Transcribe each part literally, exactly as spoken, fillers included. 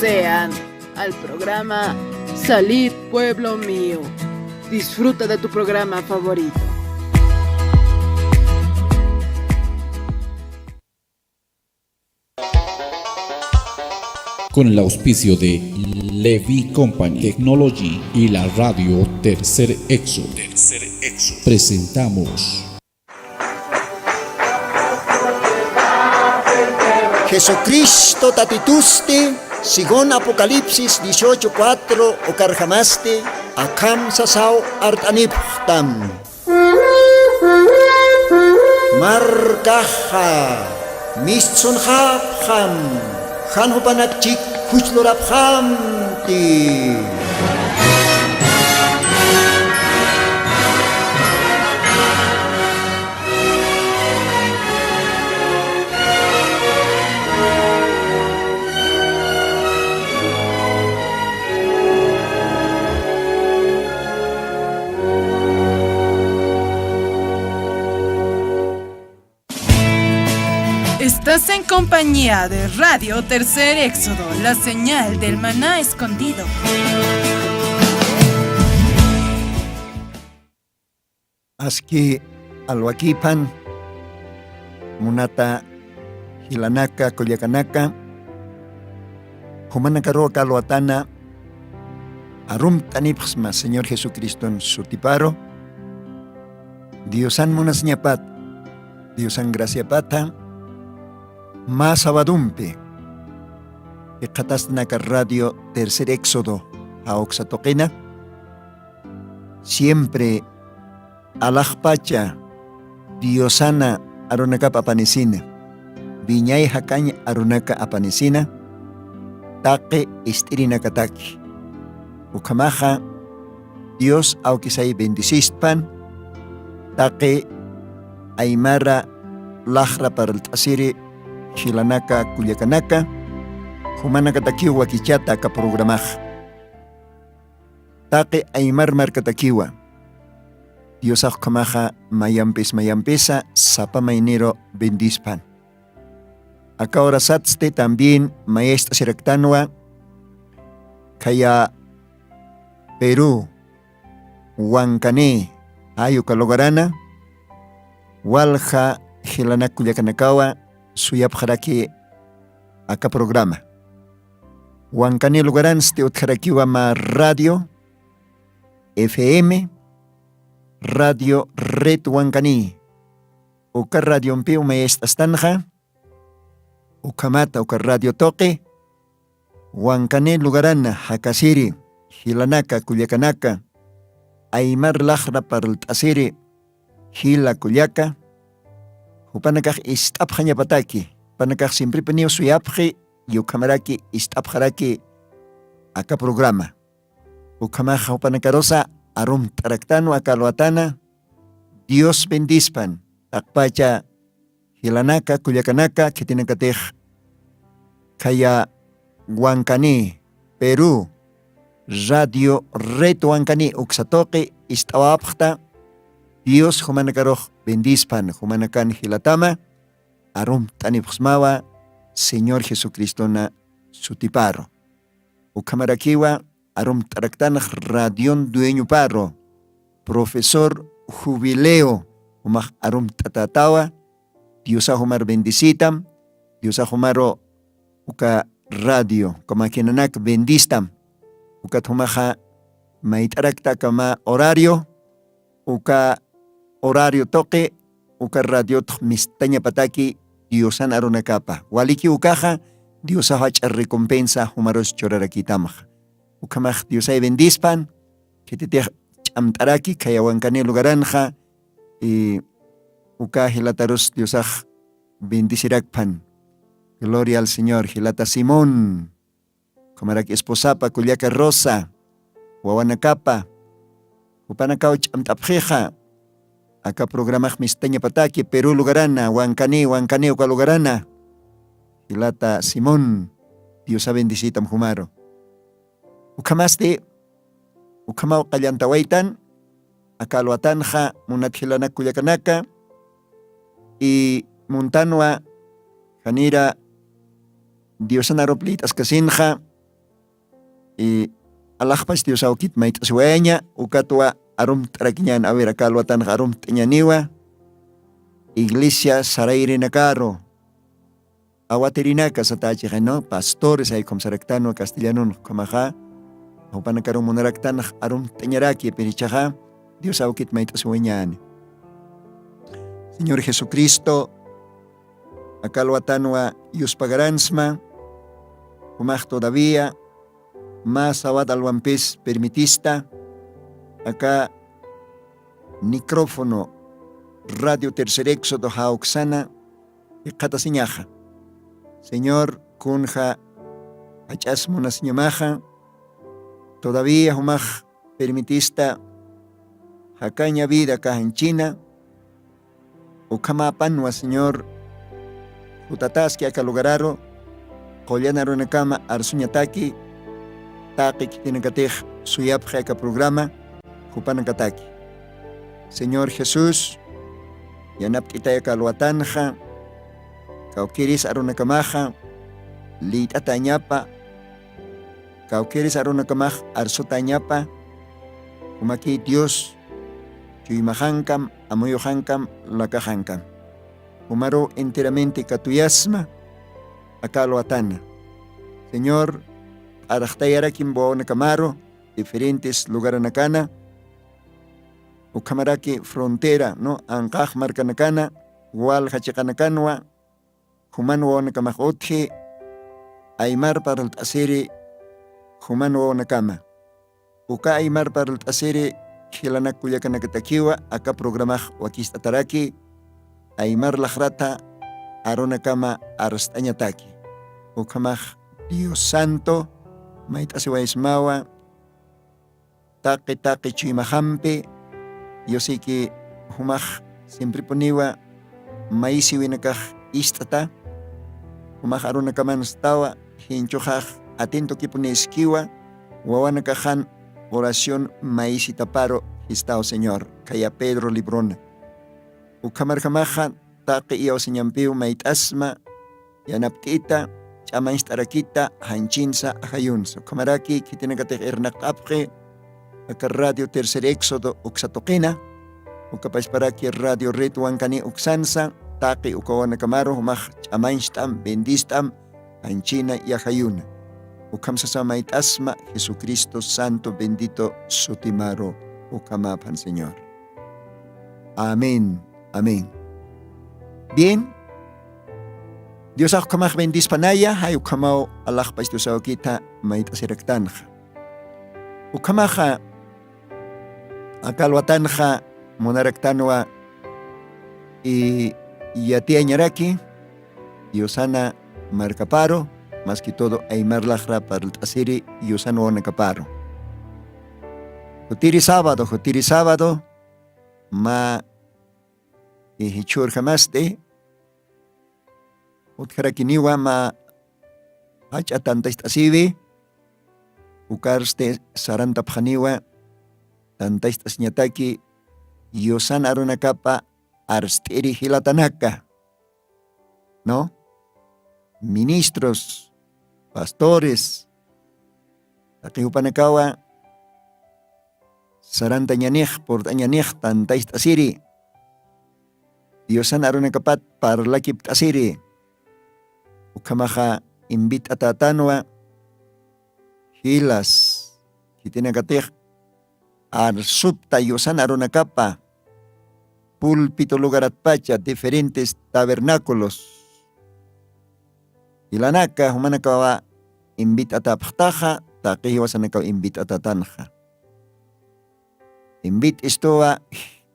Sean al programa Salid, pueblo mío. Disfruta de tu programa favorito. Con el auspicio de Levy Company Technology y la radio Tercer Éxodo, presentamos Jesucristo Tatitusti, según Apocalipsis dieciocho cuatro, ukarjamasti akham sasaw art'anipxtam. Markaxa mistsunxapxam, jan jupanak chik juchlurapxamti. Estás en compañía de Radio Tercer Éxodo, la señal del maná escondido. Aski alwakïpan, munata jilanaka, kullakanaka, jumanakaruw aka alwatana arumt'anipxsma Señor Jesucriston sutiparu. Diosan munasiñapat, Diosan graciapatha, mä sabadumpi jikxatastan aka Radio Tercer Éxodo, aka uksa tuqina, siempre alaxpacha Diosana arunakap apanisina, wiñay jakañ arunaka apanisina, taqi ist'irinakataki. Ukhamaxa Dios awkisay bendisistpan, taqi aymara laxra parlt'asiri jilanaka kullakanaka, jumanakatakiw wakichata aka programaxa. Taqi aymar markatakiwa. Diosax ukhamaxa mayampis mayampisa sapa mayniru bendispan. Aka urasatsti también mayacht'asiraktanwa, khaya Perú, Huancané, jay uka lugarana, walja jilanak kullakanakawa suyapxaraki aka programa. Huancané lugaransti utjarakiwa mä radio, F M, Radio Red Huancané. Uka radiompiw mayacht'astanxa, ukhamata uka radio tuqi, Huancané lugarana jakasiri, jilanaka, kullakanaka, aymar laxra parlt'asiri, jila kullaka, jupanakax ist'apxañapataki, jupanakax siemprepiniw suyapxi, ukhamaraki ist'apxaraki aka programa. Ukhamaxa jupanakarusa arumt'araktanwa aka alwatana, Dios bendispan, taqpacha jilanaka, kullakanaka, khitinakatix khaya Huancané, Perú, Radio Red Huancané uksa tuqi ist'awapxta, Dios jumanakarux bendispan, jumanakan jilatama arumt'anipxsmawa Señor Jesucristona sutiparu. Ukhamarakiwa arumt'araktanx radion dueñoparu, profesor Jubileo, jumax arumt'atätawa, Diosax jumar bendicitam, Diosax jumaru uka radio, uka maquinanak bendistam, ukat jumaxa mayt'arakta aka mä horario, uka horario tuqi, uka radiotx mistañapataki Diosan arunakapa. Waliki ukaxa, Diosax jach'a recompensa jumarus churarakïtamxa. Ukhamax Diosay bendispan, khititix ch'amt'araki khaya Huancané lugaranxa, y uka jilatarus Diosax bendicirakpan. Gloria al Señor, jilata Simón. Ukhamaraki esposapa, kullaka Rosa, wawanakapa, jupanakaw ch'amt'apxixa, aka programax mistañapataki, Perú lugarana, Huancané, Huancané uka lugarana, jilata Simón, Diosa bendicitam jumaru. Ukhamasti, ukhamaw qallantawaytan, aka alwatanxa munat jilanak kullakanaka, y muntanwa janira Diosan arup liyt'askasinxa, Y alaxpach Dios awkit mayt'asiwayaña, ukatwa arumt'arakiñan, a ver, aka alwatanxa arumt'añaniwa. Iglesia sarayrinakaru awatirinaka satächixay, ¿no? Pastores, ay ukham saraktanwa castellanun, ukhamaxa jupanakaru munaraktanx arumt'añaraki, pero ichaxa Dios awkit mayt'asiwayañani. Señor Jesucristo, aka alwatanwa yuspagaransma, jumax todavía mä sawat alwampis permitista aka micrófono Radio Tercer Éxodo jawksana jikxatasiñaxa. Señor, kunja jach'as munasiñamaxa, todavía jumax permitista jakaña vida kajanchina, ukhamapanwa, Señor, jutataski aka lugararu, qullan arunakama arsuñataki, taqi khitinakatix suyapxi aka programa, jupanakataki. Señor Jesús, yanapt'itay aka alwatanxa, kawkiris arunakamaxa, liyt'atañapa, kawkiris arunakamax arsutañapa, jumakiy Dios, chuymaxankam, amuyuxankam, lakaxankam. Jumaru enteramente katuyasma aka alwatana. Señor, p'arxtayarakim wawanakamaru, diferentes lugaranakana, ukhamaraki frontera, ¿no? Anqax markanakana, walja chiqanakanwa, juman wawanakamax utji, aymar parlt'asiri juman wawanakama. Uka aymar parlt'asiri jilanak kullakanakatakiwa aka programax wakist'ataraki, aymar laxrata arunakama arst'añataki. Ukhamax Dios Santo, mayt'asiwaysmawa, taqi taqi chuymaxampi, Diosiki jumax siemprepuniwa maysiwinakax ist'ata, jumax arunakamanstawa, jinchuxax atentokipuniskiwa, wawanakaxan oración maysitaparu jistaw Señor, khaya Pedro librona. Ukhamarjamaxa taqi iyawsañampiw mayt'asma, yanapt'ita, ch'amañcht'arakita, janchinsa, ajayunsa. Ukhamaraki khitinakatix irnaqt'apxi aka Radio Tercer Éxodo uksa tuqina, ukapachparaki Radio Red Wankani uksansa, taqi uka wawanakamaru jumax ch'amañcht'am, bendist'am, janchina, yajayuna. Ukham sasa mayt'asma Jesucristo santo bendito sutimaru, ukhamaphan Señor. Amén. Amén. Bien. Diosax ukhamax bendispanaya, jay ukhamaw alaxpach Diosawkita mayt'asiraktanxa. Ukhamaxa aka alwatanxa munaraktanwa, y yatiyañaraki Diosana markaparu, más que todo aymar laxra parlt'asiri Diosana wawanakaparu. Jutiri sábado, jutiri sábado, mä jichhürjamasti, utjarakiniwa mä jach'a tantacht'asiwi, ukarsti sarantapxaniwa tantacht'asiñataki Diosan arunakapa arst'iri jilatanaka, ¿no? Ministros, pastores, taqi jupanakawa sarantañanix, purt'añanix, tantacht'asiri, Diosan arunakapat parlakipt'asiri, ukhamaxa invit'atatanwa jilas, khitinakatix arsupta Diosan arunakapa púlpito lugaratpacha diferentes tabernáculos. Jilanaka jumanakawa invit'atapxtaxa, taqi jiwasanakaw invit'atatanxa. Invit'istuwa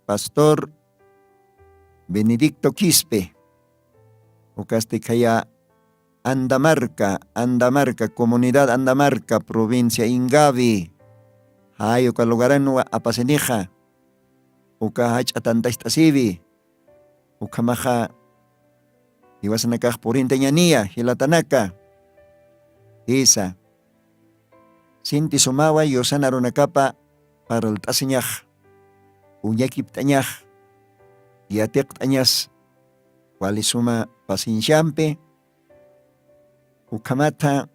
pastor Benedicto Quispe, ukasti khaya Andamarca, Andamarca, comunidad Andamarca, provincia Ingavi, jay uka lugaranwa apasinixa, uka jach'a tantacht'asiwi, ukhamaxa jiwasanakax purintañaniya, jilatanaka. Jisa. Sinti sumawa Diosan arunakapa parlt'asiñax, uñakipt'añax, yatiqt'añas, wali suma pacienciampi, ukhamatha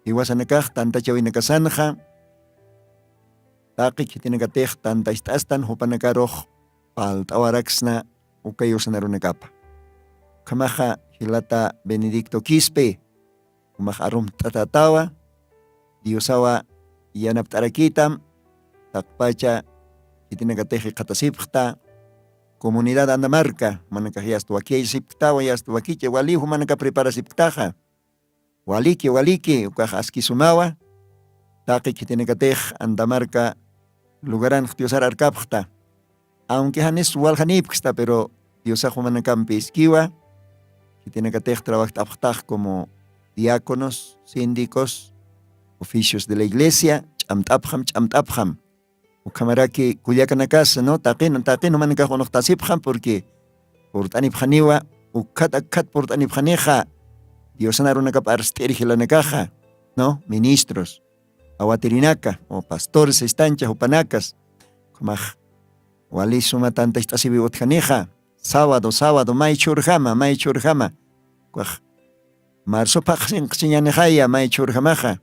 jiwasanakax tantachawinakasanxa taqi khitinakatix tantacht'astan jupanakarux palt'awaraksna uka yusanarunakapa. Ukhamaxa jilata benedicto quispe umax arumt'atatawa diosawa yanapt'arakitam taqpacha khitinakatix iqhatasipxta comunidad andamarka manakax yasta wakiyaysipktawa yasta wakicha waliw jumanaka preparasipktaxa. Waliki waliki ukax askisumawa taqi khitinakatix andamarka lugaranx diosar arkapxta. Aunque janis waljanipksta pero diosax jumanakampi iskiwa khitinakatix trabajt'apxtax como diáconos síndicos oficios de la iglesia ch'amt'apxam ch'amt'apxam. Ukhamaraki kullakanakasa no taqin taqin jumanakax unuxtasipxam porque purt'anipxaniwa ukkhat akkhat purt'anipxanixa diosan arunakap arst'ir jilanakaxa no ministros awatirinaka o pastores estancha jupanakas ukhamax wali suma tantacht'asiwi utjanixa. Sábado sábado may chhurjama may chhurjama ukax marzo phaqsinqchiñanixaya may chhurjamaxa.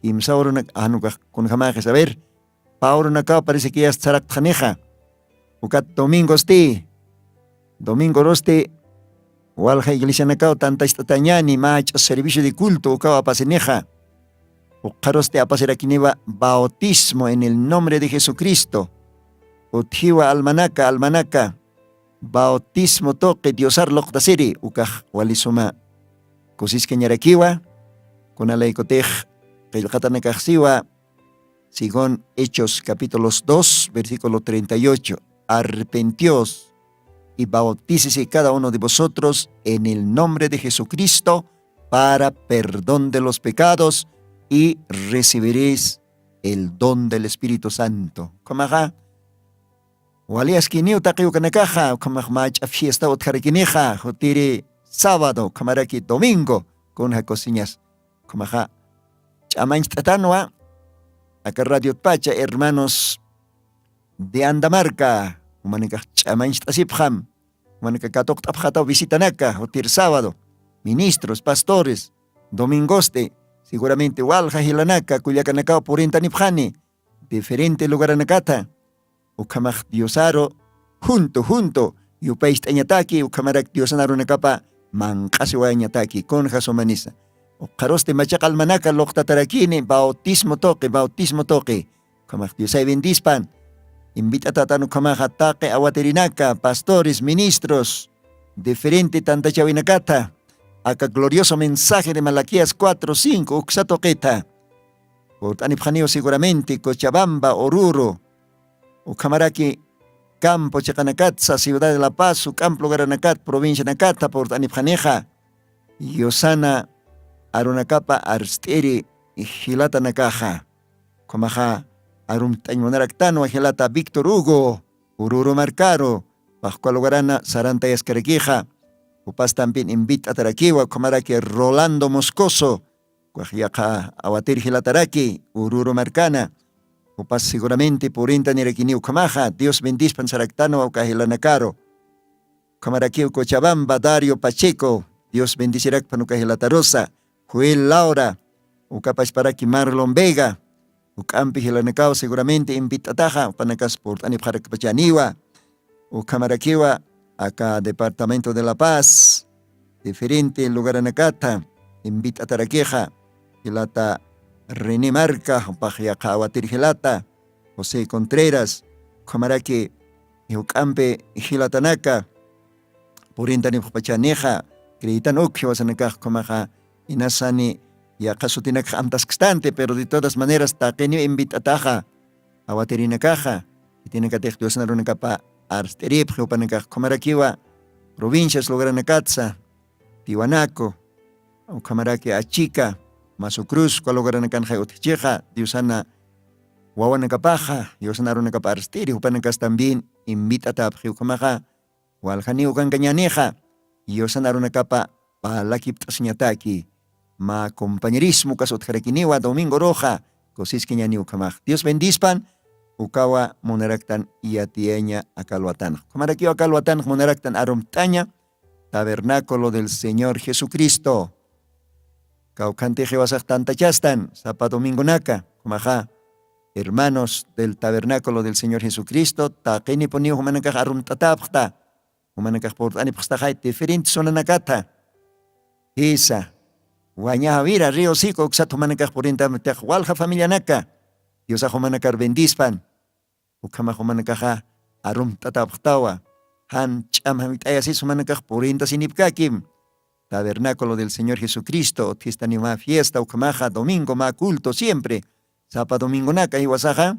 Kimsa urunak anukax kunjamaxis a ver pä urunakaw parece que yasta saraqtxanixa. Ukat domingosti domingo urusti walja iglesianakaw tantacht'atañani mä ch'as servicio de culto ukaw apasinixa. Ukxarusti apasirakiniwa bautismo en el nombre de jesucristo. Utjiwa almanaka almanaka bautismo tuqi diosar luqtasiri ukax walisuma kusiskañarakiwa. Kunalaykutix qillqatanakaxsiwa según hechos capítulos dos versículo treinta y ocho, arrepentios y bautícese cada uno de vosotros en el nombre de jesucristo para perdón de los pecados y recibiréis el don del espíritu santo. Ukhamaxa wali askiniw taqi ukanakaxa ukhamax mach'a fiesta utjarakinixa jutiri sábado ukhamaraki domingo kunja cociñas. Ukhamaxa ch'amancht'atanwa aka radiotpacha hermanos de andamarka umanakax ch'amancht'asipxam. Umanaka katuqt'apxataw visitanaka jutir sábado ministros pastores domingosti seguramente walja jilanaka kullakanakaw purintanipxani diferente lugaranakata. Ukhamax diosaru junto junto yupaycht'añataki ukhamarak diosan arunakapa manq'asiwayañataki kunja sumanisa. Uqharusti machaq almanaka luqtatarakini bautismo tuqi bautismo tuqi. Ukhamax diosay bendispan invit'atatan ukhamaxa taqi awatirinaka pastores ministros diferente tantachawinakata aka glorioso mensaje de malaquías cuatro cinco uksa tuqita purt'anipxaniw seguramente cochabamba ururu ukhamaraki campo chiqanakatsa ciudad de la paz uk'amp lugaranakat provincianakata purt'anipxanixa. Yusana arunakapa arst'iri jilatanakaxa ukhamaxa arumt'añ munaraktanwa jilata victor hugo ururu markaru paxkwa lugarana sarantayaskarakixa. Upas también invit'atarakiwa ukhamaraki rolando moscoso ukax yaqha awatir jilataraki ururu markana. Upas seguramente purinta nirakiniw ukhamaxa dios bendispan saraktanwa uka jilanakaru. Ukhamarakiw cochabamba dario pacheco dios bendisirakpan uka jilatarusa joel laura ukapachparaki marlon vega uk'ampi jilanakaw seguramente invit'ataxa upanakas purt'anipxarakpachaniwa. Ukhamarakiwa aka departamento de la paz diferente lugaranakata invit'atarakixa jilata rene marka upax yaqha awatir jilata josé contreras ukhamaraki juk'ampi jilatanaka purintanipxpachanixa creyitan uk jiwasanakax ukhamaxa inasani yaqha sutinakxa amtaskstanti pero de todas maneras taqiniw invit'ataxa awatirinakaxa khitinakatix diosnarunakapa arst'iripxi upanakax ukhamarakiwa provincias lugaranakatsa tiwanaku ukhamaraki achika masu cruz uka lugaranakanxay utjichixa diosana wawanakapaxa diosnarunakapa arst'iri upanakas también invit'atapxi ukhamaxa waljaniw ukankañänixa diosnarunakapa parlakipt'asiñataki mä compañerismo ukas utjarakiniwa domingo ruxa kusiskañäniw ukhamax dios bendispan ukawa munaraktan yatiyaña akalwatanx ukhamarakiw akalwatanx munaraktan arumt'aña tabernáculo del señor jesucristo Kawkhantix jiwasax tantachastan sapa domingonaka, ukhamaxa hermanos del Tabernáculo del Señor Jesucristo, taqinipuniw jumanakax arumt'atäpxta, jumanakax purt'anipxstaxay diferentes zonanakata. Jisa, wañajawira, Río Seco uksat jumanakax purintamtix walja familianaka, Diosax jumanakar bendispan. Ukhamax jumanakaxa arumt'atäpxtawa, jan ch'am jawit'ayasis jumanakax purintasinipkakim. Tabernáculo del Señor Jesucristo utjistanima fiesta, ukhamaxa domingo mä culto siempre, sapa domingonaka jiwasaxa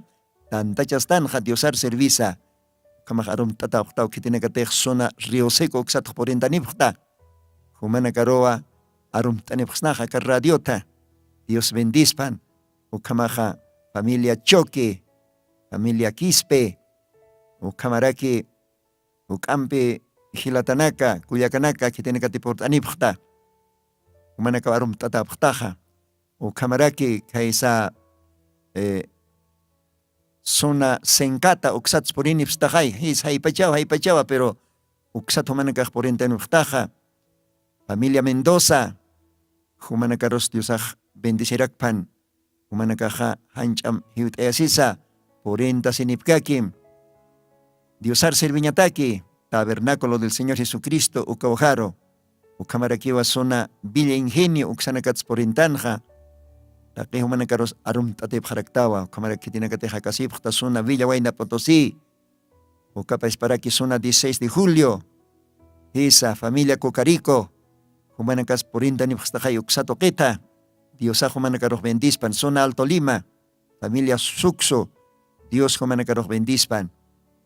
tantachastanxa Diosar servisa. Ukhamax arumt'atäpxtaw khitinakatix zona Río Seco uksatx purintanipxta. Jumanakaruwa arumt'anipxsnaxa aka radiota. Dios bendispan. Ukhamaxa familia Choque, familia Quispe, ukhamaraki juk'ampi jilatanaka, kullakanaka khitinakati purt'anipxta. Jumanakaw arumt'atäpxtaxa. Ukhamaraki khaysa, eh, zona Sencata uksats purinipxstaxay, jis jaypachawa, jaypachawa, pero uksat jumanakax purintanipxtaxa. Familia Mendoza, jumanakarus Diosax bendecirakpan, jumanakaxa janch'am jiwt'ayasisa purintasinipkakim. Diosar serviñataki, Tabernáculo del Señor Jesucristo uka ujaru, ukhamarakiwa zona Villa Ingenio uksanakats purintanxa, taqi jumanakarus arumt'atipxaraktawa, ukhamaraki khitinakatix jakasipxta zona Villa Wayna Potosí, ukapasparaki zona dieciséis de Julio, jisa, familia Cocarico, jumanakas purintanipxstaxay uksa tuqita. Diosax jumanakarux bendispan, zona Alto Lima, familia Suxo, Dios jumanakarux bendispan.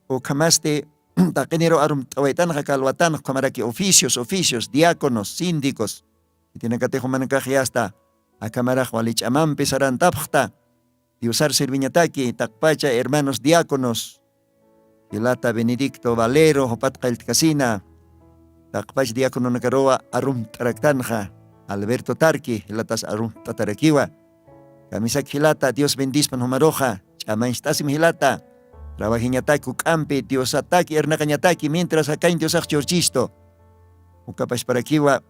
Ukhamasti taqiniru arumt'awaytanxa aka alwatanxa, ukhamaraki oficios, oficios, diáconos, síndicos, khitinakatix jumanakax yasta akhamarax wali ch'amampi sarantapxta. Diosar serviñataki, taqpacha hermanos diáconos, jilata Benedicto Valero, jupat qalltkasina, taqpach diacononakaruwa arumt'araktanxa, Alberto Tarqui, jilatas arumt'atarakiwa. Kamisaki jilata, Dios bendispan jumaruxa, ch'amañcht'asim jilata, trabajiñataki juk'ampi, Diosataki irnaqañataki, mientras jakañ Diosax churchistu. Ukapashparakiwa,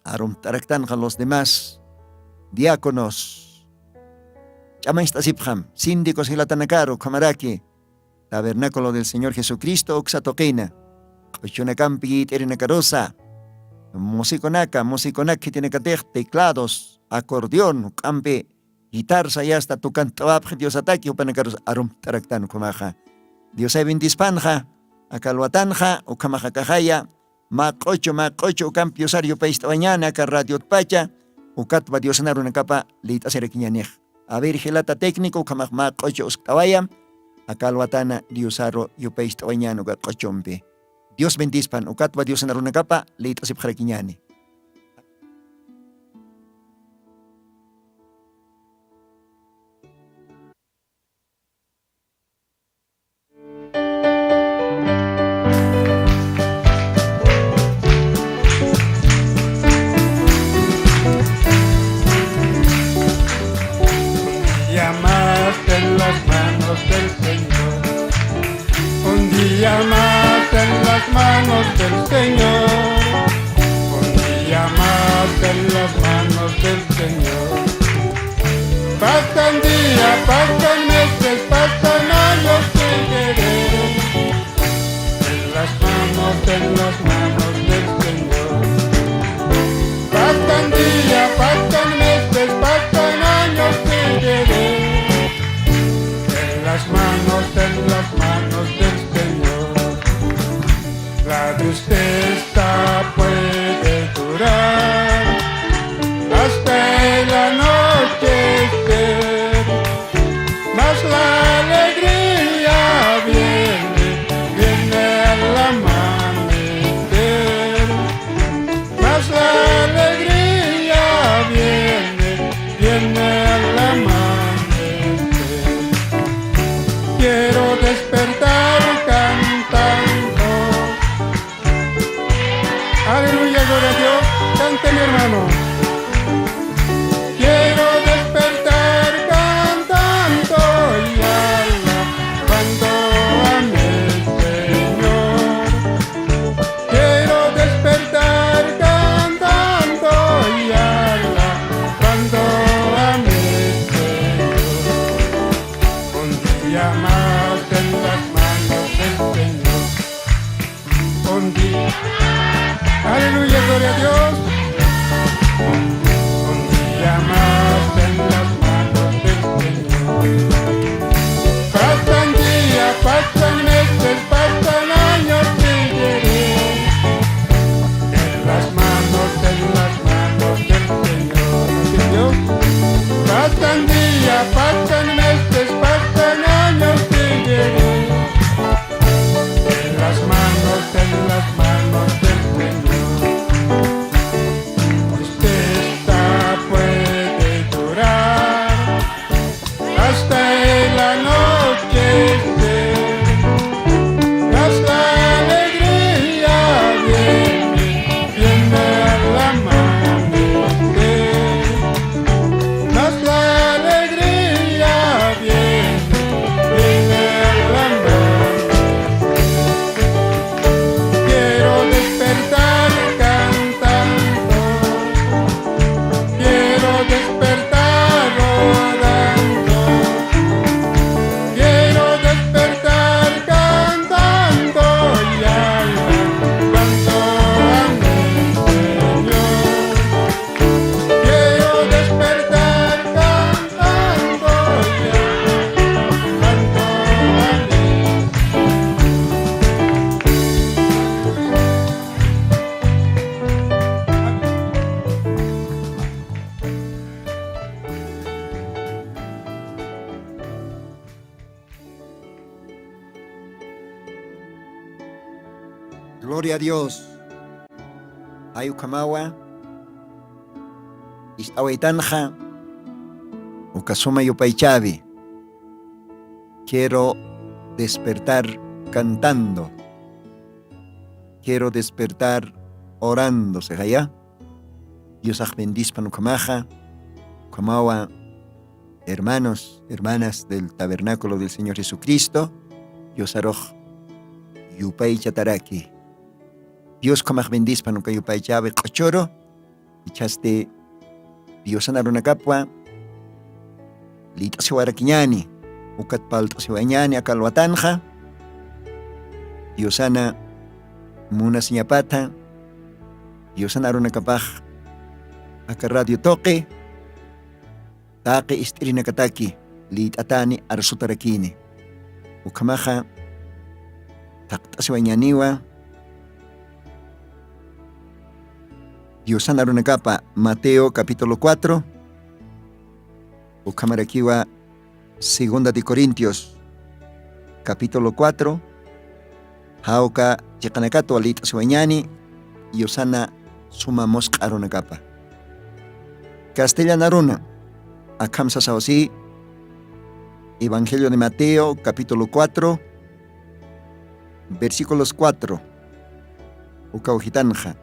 arumt'araktanxa los demás diáconos, ch'amañcht'asipxam, síndicos jilatanakaru, ukhamaraki Tabernáculo del Señor Jesucristo uksa tuqina, q'uchunakampi yït'irinakarusa, musiconaka, musiconaka khitinakatix teclados, acordeón, juk'ampi guitarra sayasta tukant'awapxi Diosataki, jupanakarus arumt'araktan ukhamaxa. Diosay bendispanxa, aka alwatanxa, ukhamaxa kaxaya, mä q'uchu, mä q'uchu ukampi Diosar yupayst'awañäni aka radiotpacha, ukatwa Diosan arunakapa liyt'asirakiñänix. A ver, jilata técnico, ukhamax mä q'uchu uskt'awaya, aka alwatana Diosaru yupayst'awañäni uka q'uchumpi. Dios bendispan, ukatwa Diosan arunakapa liyt'asipxarakiñäni. Día más en las manos del Señor. Un día más en las manos del Señor. Un día más en las manos del Señor. Pasan días, pasan meses, pasan años, seguiré en las manos, en las manos del Señor. Pasan días, pasan meses, pasan años, seguiré en las manos, en las manos del Señor. La tristeza puede durar hasta el anochecer, mas la alegría viene, viene al amanecer. Mas la alegría viene, viene al amanecer. Quiero despertar cantando. Aleluya, gloria a Dios. Cante, mi hermano. Quiero despertar cantando y alabando a mi Señor. Quiero despertar cantando y alabando. Gloria a Dios. Un día más en las manos del Señor. Pasan día, pasan meses, pasan años, seguiré en las manos, en las manos del Señor. Dios. Pasan día, pasan meses, pasan años, seguiré en las manos, en las manos del Señor. Tristeza puede durar hasta el anochecer. Mas la alegría viene, viene al amanecer. Mas la alegría viene, viene al amanecer. Quiero despertar cantando. Quiero despertar orando. Quiero despertar cantando y alabando a mi Señor. Quiero despertar cantando y alabando a mi Gloria a Dios. Ay ukhamawa ist'awaytanxa uka suma yupaychäwi. Quiero despertar cantando. Quiero despertar orando, sixaya. Diosax bendispan ukhamaxa. Ukhamawa hermanos, hermanas del Tabernáculo del Señor Jesucristo, Diosarux yupaychataraki. Dios ukhamax bendispan uka yupaychäwi q'uchuru, ichhasti Diosan arunakapwa liyt'asiwarakiñäni, ukat palt'asiwayañäni aka alwatanxa, Diosana munasiñapatha, Diosan arunakapax aka radio tuqi, taqi ist'irinakataki liyt'atäni arsutarakïni. Ukhamaxa thaqt'asiwayañäniwa Diosan arunakapa Mateo capítulo cuatro, ukhamarakiwa Segunda de Corintios, capítulo cuatro, jawka chiqanakatwa liyt'asiwayañäni, Diosana suma musq'a arunakapa. Castellan aruna, akham sasaw si, Evangelio de Mateo, capítulo cuatro, versículos cuatro, ukaw jitanxa.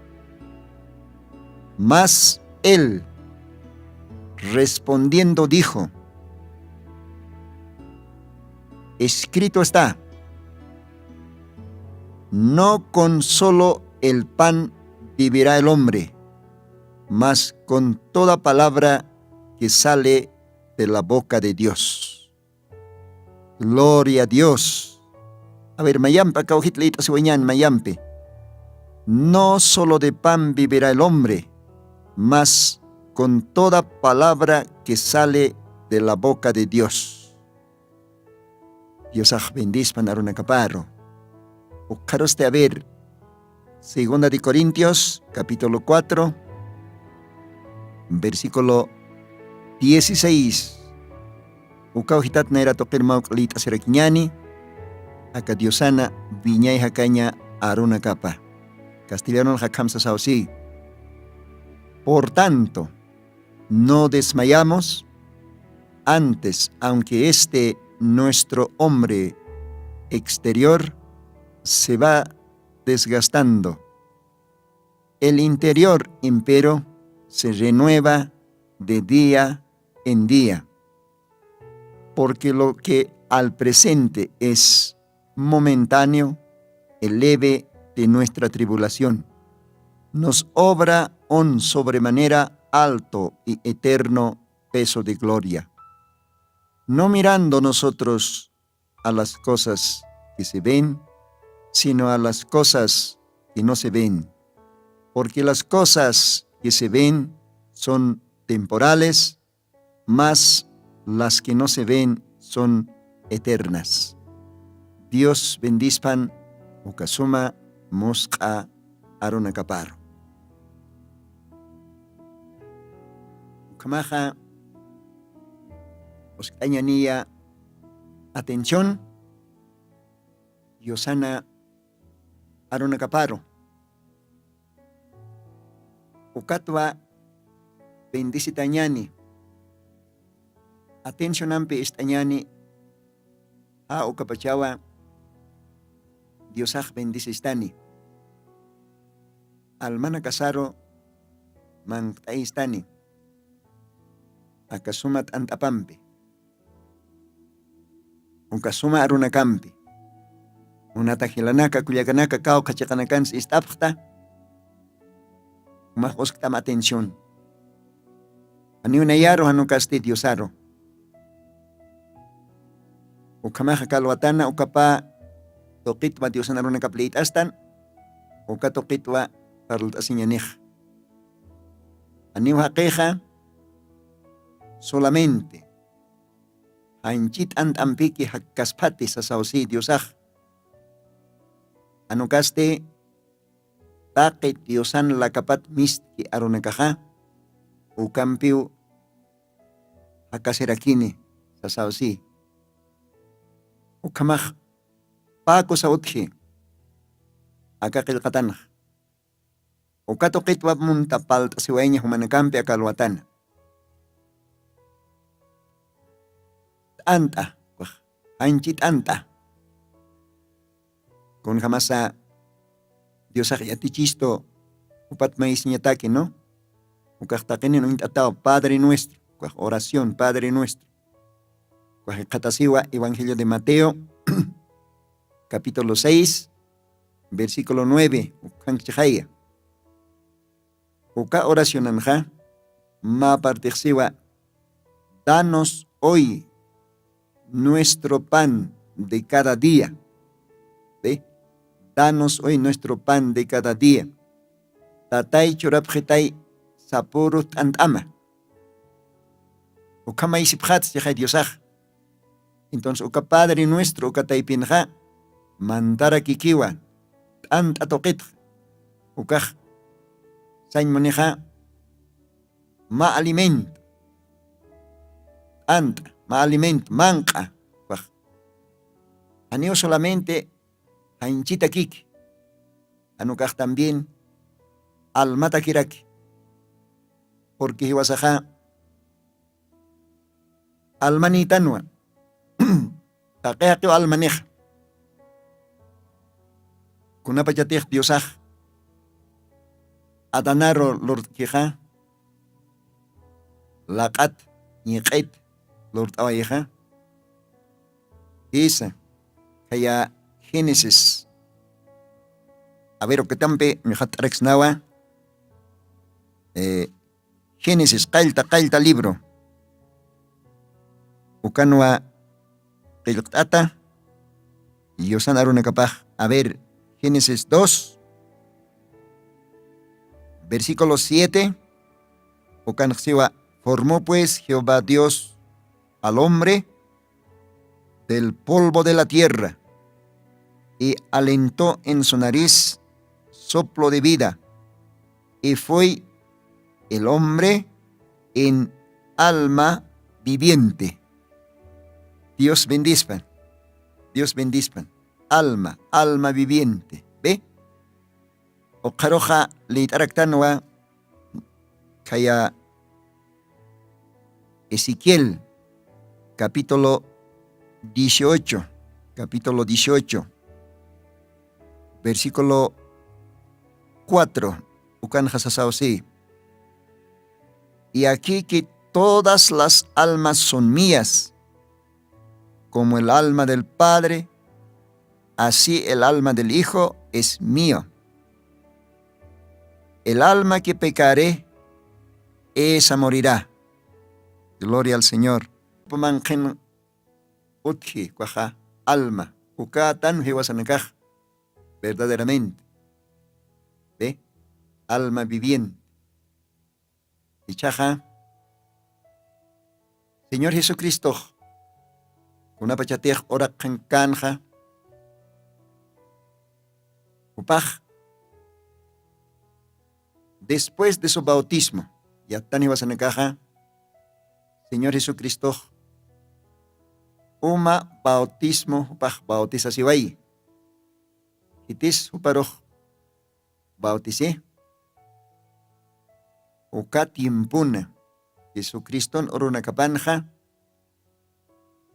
Mas él, respondiendo, dijo: "Escrito está, no con solo el pan vivirá el hombre, mas con toda palabra que sale de la boca de Dios". Gloria a Dios. A ver, mayampi, aka ujit liyt'asiwayañäni mayampi. No solo de pan vivirá el hombre, mas con toda palabra que sale de la boca de Dios. Diosax bendispan arunakaparu. Ukxarusti, a ver, Segunda de Corintios, capítulo cuatro, versículo dieciséis. Ukaw jitat nayra tuqir mawk'a liyt'asirakiñäni, aka Diosana wiñay jakaña arunakapa. Castellanunxa akham sasaw si. Por tanto, no desmayamos, antes, aunque este nuestro hombre exterior se va desgastando, el interior, empero, se renueva de día en día. Porque lo que al presente es momentáneo, el leve de nuestra tribulación, nos obra un sobremanera alto y eterno peso de gloria. No mirando nosotros a las cosas que se ven, sino a las cosas que no se ven. Porque las cosas que se ven son temporales, mas las que no se ven son eternas. Dios bendispan ukasuma musqa arunakaparu. Ukhamaxa usk'añaniya atención yusana arunakaparu. Ukatwa bendisitañani atencionampi ist'añani. Ja ukapachawa diosax bendisistani almanakasaru mankt'ayistani akasuma t'ant'apampi ukasuma arunakampi. Munata jilanaka kullakanaka kawkha chiqanakansi ist'apxta umax uskt'am atención. Aniwnayaru janukasti diosaru ukhamaxa kalwatana ukapa tuqitwa diosan arunakap liyt'astan uka tuqitwa parlt'asiñanix. Aniw jaqixa solamente janchit ant'ampiki jakkaspati sasawsi diosax. Anukasti taqi diosan lakapat mistki arunakaxa ukampiw jakasirakini sasawsi. Ukhamax paku sawtji aka qillqatanx uka tuqitwap munta palt'asiwayña jumanakampi aka alwatana. T'ant'a janchi t'ant'a. Kunjamasa diosax yatichistu upat maysiñataki no ukax taqinin uñt'ataw padre nuestro ukax oración padre nuestro. Ukax iqhatasiwa evangelio de mateo capítulo seis versículo nueve ukhanchixaya. Uka oracionanxa mä partixsiwa danos hoy nuestro pan de cada día. Danos hoy nuestro pan de cada día. Tatay churapxitay sapuru t'ant'ama. Ukhamay sipxat sixay diosax. Entonces uka padre nuestro uka taypinxa mantarakikiwa t'ant'a tuqitxa ukax sañmunixa mä alimento t'ant'a mä alimento manq'a ukax. Janiw solamente janchitakiki janukax también almatakiraki. Purki jiwasaxa almanïtanwa taqi jaqiw almanixa. Kunapachatix diosax adanaru lurt'kixa laq'at ñiq'it lurt'awayxa. Jisa khaya génesis aver ukatampi ñuxatt'araksnawa. Génesis qallta qallta libro ukanwa qillqt'ata yusan arunakapax. A ver, génesis dos versículo siete. Ukanxsiwa formó pues jehová dios al hombre del polvo de la tierra y alentó en su nariz soplo de vida y fue el hombre en alma viviente. Dios bendispan. Dios bendispan. Alma alma viviente be. Uqharuxa lït'araktanwa khaya ezequiel capítulo dieciocho capítulo dieciocho versículo cuatro. Ukanxa sasaw si y aquí que todas las almas son mías como el alma del padre así el alma del hijo es mío. El alma que pecare esa morirá. Gloria al señor. Pumanqhin utji kwaxa alma ukatan jiwasanakax verdaderamente. Ve. alma viviente. Ichaxa señor jesucristox kunapachatix uraqxankänxa jupax después de su bautismo, yattan jiwasanakaxa señor jesucristox uma bautismo jupax bautisasiwayi. Jitis juparux bautisi uka tiempuna jesucriston urunakapanxa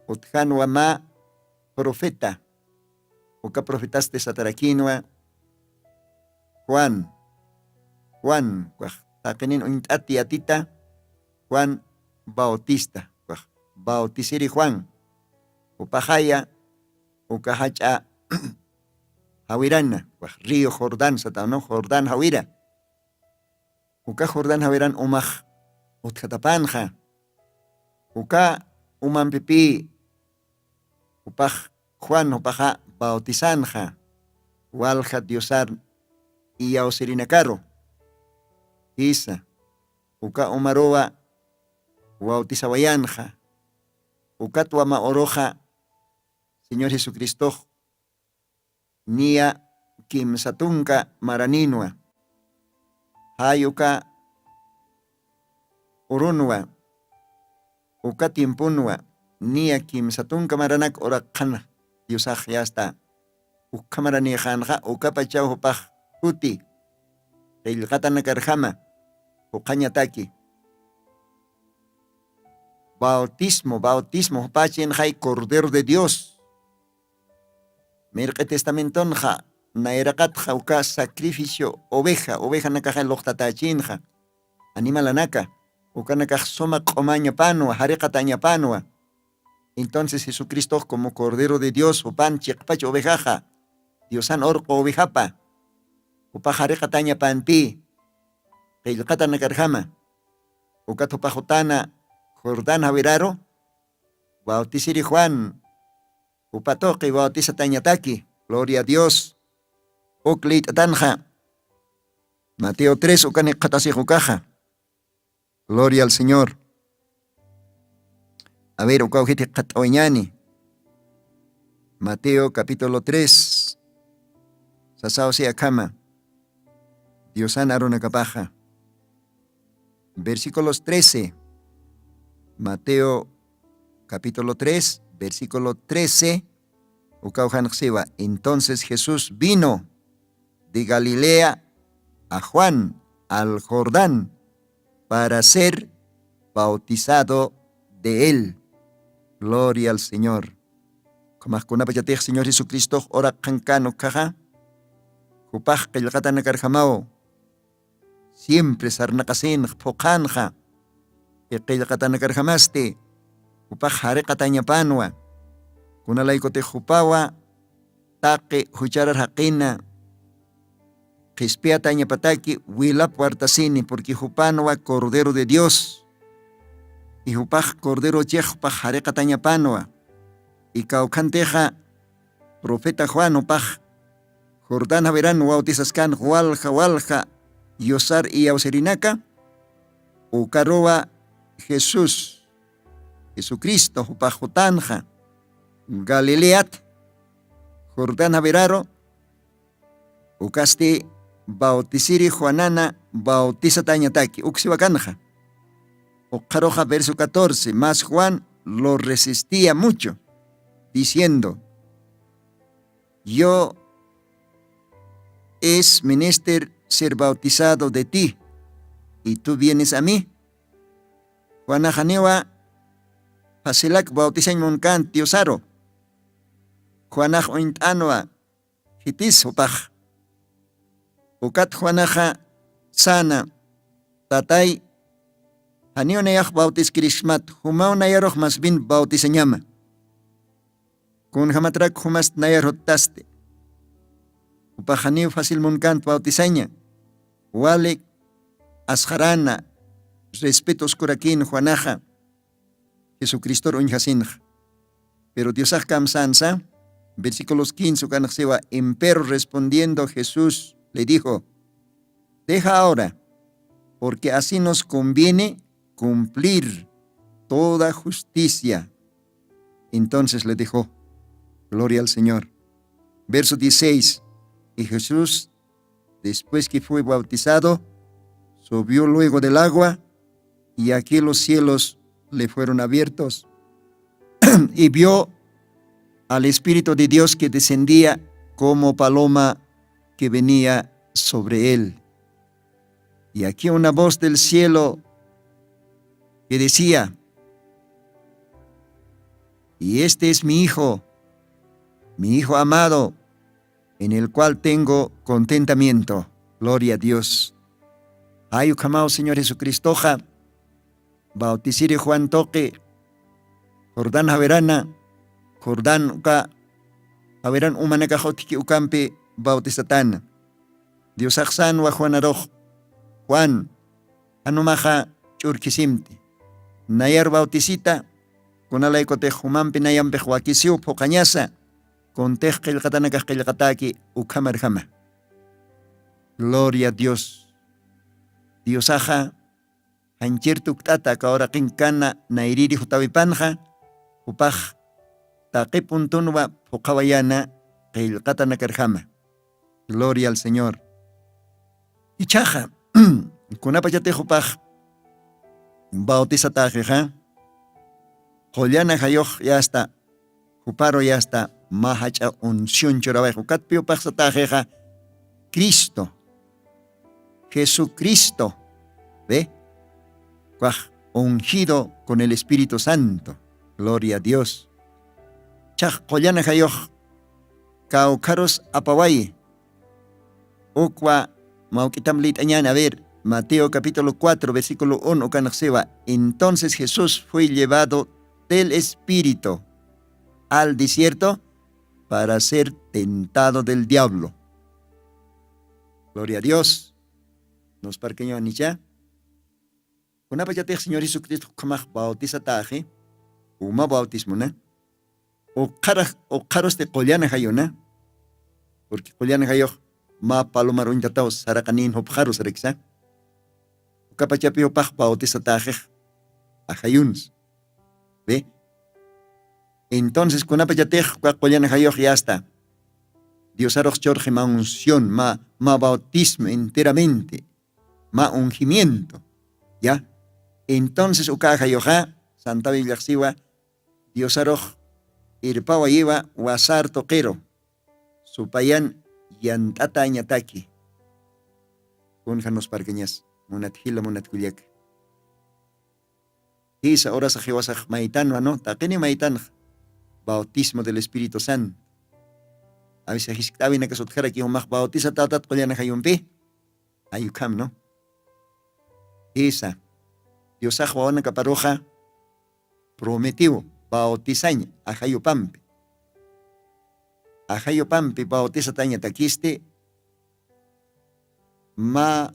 utjanwa mä profeta uka profetasti satarakinwa juan juan kwax taqinin uñt'ati atita juan bautista kwax bautisiri juan upaxaya uka jach'a jawirana kwax río jordán satawnu jordán jawira uka jordán jawiran umax utjatapanxa uka umampipï jupax juan jupaxa bautisanxa walja diosar iyawsirinakaru jisa uka umaruwa bautisawayanxa ukat wama uruxa señor jesucristox niya kimsa tunka maraninwa jay uka urunwa uka tiemponwa niya kimsa tunka maranak uraqxan diosax yasta ukkha maranïxänxa ukapachaw jupax kuti qillqatanakarjama juqhañataki bautismo bautismo jupachinxay cordero de dios mirq'i testamentonxa nayraqatxa uka sacrificio oveja ovejanakaxay luqtatachinxa animalanaka ukanakax suma q'umañapanwa jariqatañapanwa entonces jesucristox como cordero de dios jupan chiqpach ovejaxa diosan urq'u ovejapa jupax jariqatañapanpï qillqatanakarjama ukat jupax jutana jordán jawiraru bautisiri juan jupa tuqi bautisatañataki gloria a dios uk lït'atanxa mateo tres ukan jikxatasix ukaxa gloria al señor a ver ukaw jit jikxat'awañani mateo capítulo tres sasaw si akhama diosan arunakapaxa versículos trece mateo capítulo tres versículo trece ukaw janxsiwa entonces jesús vino de galilea a juan al jordán para ser bautizado de él gloria al señor khumaxkunapachatix señor jesucristox uraqxankan ukkhaxa jupax qillqatanakarjamaw siempre sarnaqasinx phuqhanxa qillqatanakarjamasti jupax jariqatañapanwa kunalaykutix jupawa taqi jucharar jaqina qhispiyatañapataki wilap wartasini purqui jupanwa cordero de dios y jupax cordero chix jupax jariqatañapanwa y kawkhantixa profeta juan jupax jordán jawiran wawtisaskan walja walja yusar iyawsirinaka ukaruwa jesús jesucristo jupax jutanxa galileat jordán jawiraru ukasti bautisiri juanana bautisatañataki uksiwakanxa ukxaruxa verso catorce mas juan lo resistía mucho diciendo yo es menester ser bautizado de ti y tú vienes a mí juanaxaniwa facilak bautisañ munkant diosaru juanax uñt'anwa jitis jupax ukat juanaxa sana tatay janiw nayax bautiskirixmat jumaw nayarux masbin bautisañama kunjamatrak jumast nayar juttasti jupax janiw facil munkant bautisaña walik asxarana respeto uskurakïn juanaxa jesucristor uñjasinxa pero diosax kamsansa versículos quince ukanxsiwa empero respondiendo jesús le dijo Deja ahora, porque así nos conviene cumplir toda justicia. Entonces le dijo, gloria al Señor. Verso dieciséis. Y Jesús, después que fue bautizado, subió luego del agua, y aquí los cielos le fueron abiertos, y vio al Espíritu de Dios que descendía como paloma que venía sobre él. Y aquí una voz del cielo que decía: "Y este es mi Hijo, mi Hijo amado, en el cual tengo contentamiento". Gloria a Dios. Ay ukhamaw Señor Jesucristoxa, bautisiri Juan tuqi, Jordán jawerana, Jordán uka jaweran umanakax utjki ukampi bautisatana. Diosaxsanwa Juanarux: "Juan, jan umaxa ch'urkhisimti. Nayar bautisita, kunalaykutix jumampi nayampix wakisiw phuqhañasa, kuntix qillqatanakax qillqatäki ukhamarjama". Gloria a Dios. Diosaxa janchir tukt'ata aka uraqinkana nayriri jutawipanxa, jupax taqi puntunwa phuqhawayana qillqatanakarjama. Gloria al Señor. Ichhaxa, kunapachatix jupax bautisatäxixa, qullana jayux yasta, juparu yasta mä jach'a unción churawayx, ukatpi jupax satäxixa, Cristo, Jesucristo, ¿ve? Ukax ungido con el Espíritu Santo. Gloria a Dios. Chhax qullana jayux kawkharus apawayi. Ukwa mawk'itam lït'añäni, a ver, Mateo capítulo cuatro, versículo uno, ukanx siwa: "Entonces Jesús fue llevado del Espíritu al desierto para ser tentado del diablo". Gloria a Dios. Nos parqueño anicha. Kunapachatix Señor Jesucristo ukhamax bautisatäxi, uma bautismuna, ukxarax, ukxarusti qullana jayuna, porque qullana jayux mä palomar uñtataw saraqanin jupxaru saraksa. Ukapachapi jupax bautisatäxix ajayuns. ¿Ve? Entonces, kunapachatix uka qullana jayux yasta, Diosarux churxi mä unción, mä, mä bautismo enteramente, mä ungimiento. ¿Ya? Entonces, uka ajayuxa, Santa Bibliax siwa, Diosarux irpawayiwa wasar tuqiru, supayan yant'atañataki. Kunja nos parkañas, munat jila, munat kullaka. Jisa, urasax jiwasax maytanwa, ¿no? Taqini maytanx bautismo del Espíritu Santo. A veces jiskt'awinakas utjaraki jumax bautisatätat qullana jayumpi. Ay ukham, ¿no? Jisa, Diosax wawanakaparuxa prometiw bautisañ ajayupampi. Ajayupampi bautisatañatakisti mä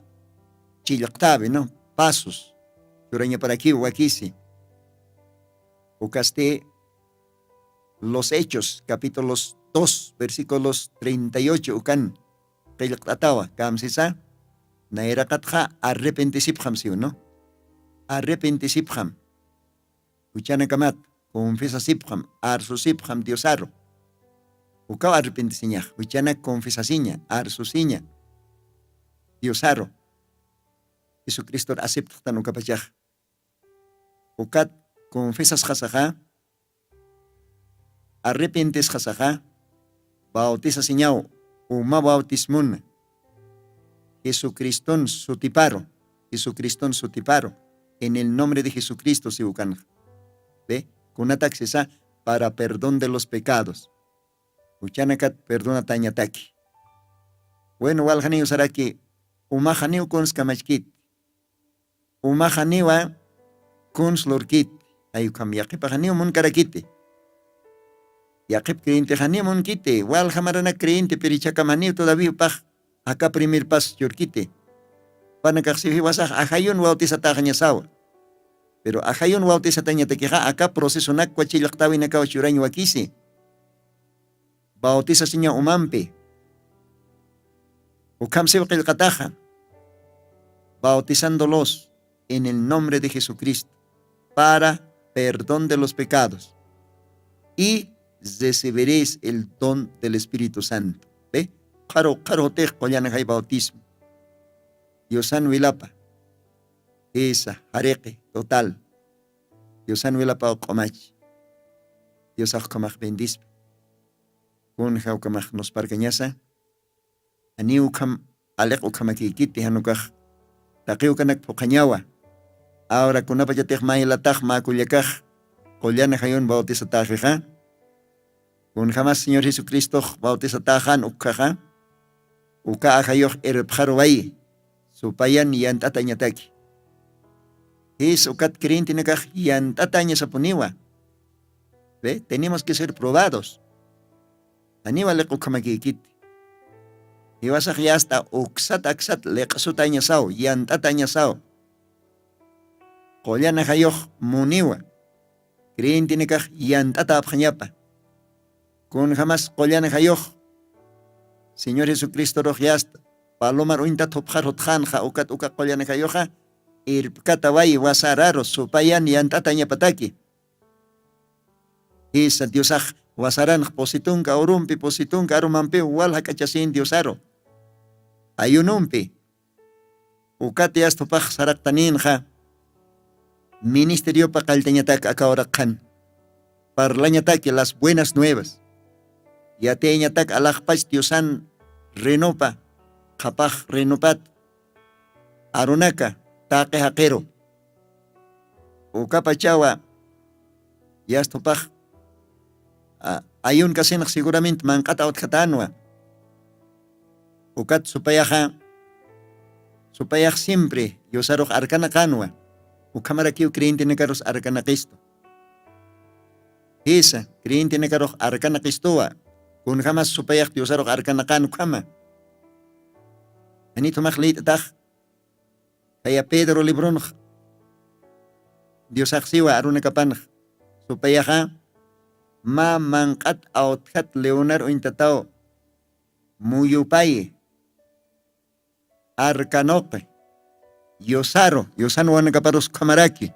chillqtäwi, ¿no? Pasos churañaparakiw wakisi. Ukasti Los Hechos, capítulos dos, versículos treinta y ocho, ukan qillqt'atawa, kamsisa, nayraqatxa arrepentisipxam siw, ¿no? Arrepentisipxam. Juchanakamat, confesasipxam, arsusipxam Diosaru. Ukaw arrepentisiñax, juchanak confesasiña, arsusiña Diosaru. Jesucristor aceptxtan ukapachax. Ukat confesasxasaxa, arrepentisxasaxa, bautisasiñaw, uma bautismuna, Jesucriston sutiparu, Jesucriston sutiparu, en el nombre de Jesucristo siw ukanxa. ¿Ve? Kunataksisa, para perdón de los pecados. Juchanakat perdonatañataki. Bueno, walxaniw saraki, umaxaniw kuns kamachkit. Umaxaniwa kuns lurkit. Ay ukham, yaqipaxaniw munkarakiti. Yaqip creyentexaniw munkiti. Walja maranak creyente, pero ichhakamaniw todavía upax aka primer paso churkiti. Panakaxsiw jiwasax ajayun bautisatäxañasawa. Pero ajayun bautisatañatakixa aka procesonakwa chillqtäwinakaw churañ wakisi. Bautisasiña umampi. Ukhamsiw qillqataxa. bautizándolos en el nombre de Jesucristo para perdón de los pecados, y recibiréis el don del Espíritu Santo. ¿Ve? Qharu qharu jutix qullanajay bautismo. Diosan wilapa. Isa, jariqi, total. Diosan wilapa uq'umach. Diosax ukhamax bendispa. Kunja ukhamax nusparkañasa. Janiw ukham aliq ukhamakïkiti, jan ukax taqiw kanak phuqhañawa. Ahora kunapachatix maylatax mä kullakax qullan ajayun bautizatäxixa, kunjamas Señor Jesucristox bautizatäxan ukkhaxa, uka ajayux irpxaruwayi, supayan yant'atañataki. Jis ukat creyentenakax yant'atañasapuniwa. Ve, tenemos que ser probados. Janiw aliq ukhamakïkiti. Jiwasax yasta uksat aksat liq'sutañasaw, yant'atañasaw. Qullan ajayux muniwa. Creyentenakax yant'atäpxañapa. Kunjamas qullan ajayux Señor Jesucristorux yasta palomar uñtat jupxar jutxanxa, ukat uka qullan ajayuxa irpkatawayi wasararu supayan yant'atañapataki. Jisa, Diosax wasaranx pusi tunka urumpi, pusi tunka arumampiw wal jak'achasin Diosaru. Ayunumpi. Ukat yasta jupax saraqtaninxa ministeriopa qalltañatak aka uraqxan. Parlañataki las buenas nuevas. Yatiyañatak alaxpach Diosan rinopa, qhapax rinopat arunaka taqi jaqiru. Ukapachawa yasta jupax ayunkasinx seguramente manq'at awtjatanwa. Ukat supayaxa, supayax siempre Diosarux arkanaqanwa. Ukhamarakiw creyentenakarus arkanaqistu. Jisa, creyentenakarux arkanaqistuwa. Kunjamas supayax Diosarux arkanaqan ukhama. Janit jumax liyt'atax. Jaya Pedro libronx Diosaxsiwa arunakapanx supayaxa, mä manq'at awtjat leonar uñtataw muyupayi, arkanuqi, yusaru, yusan wanakaparus ukhamaraki.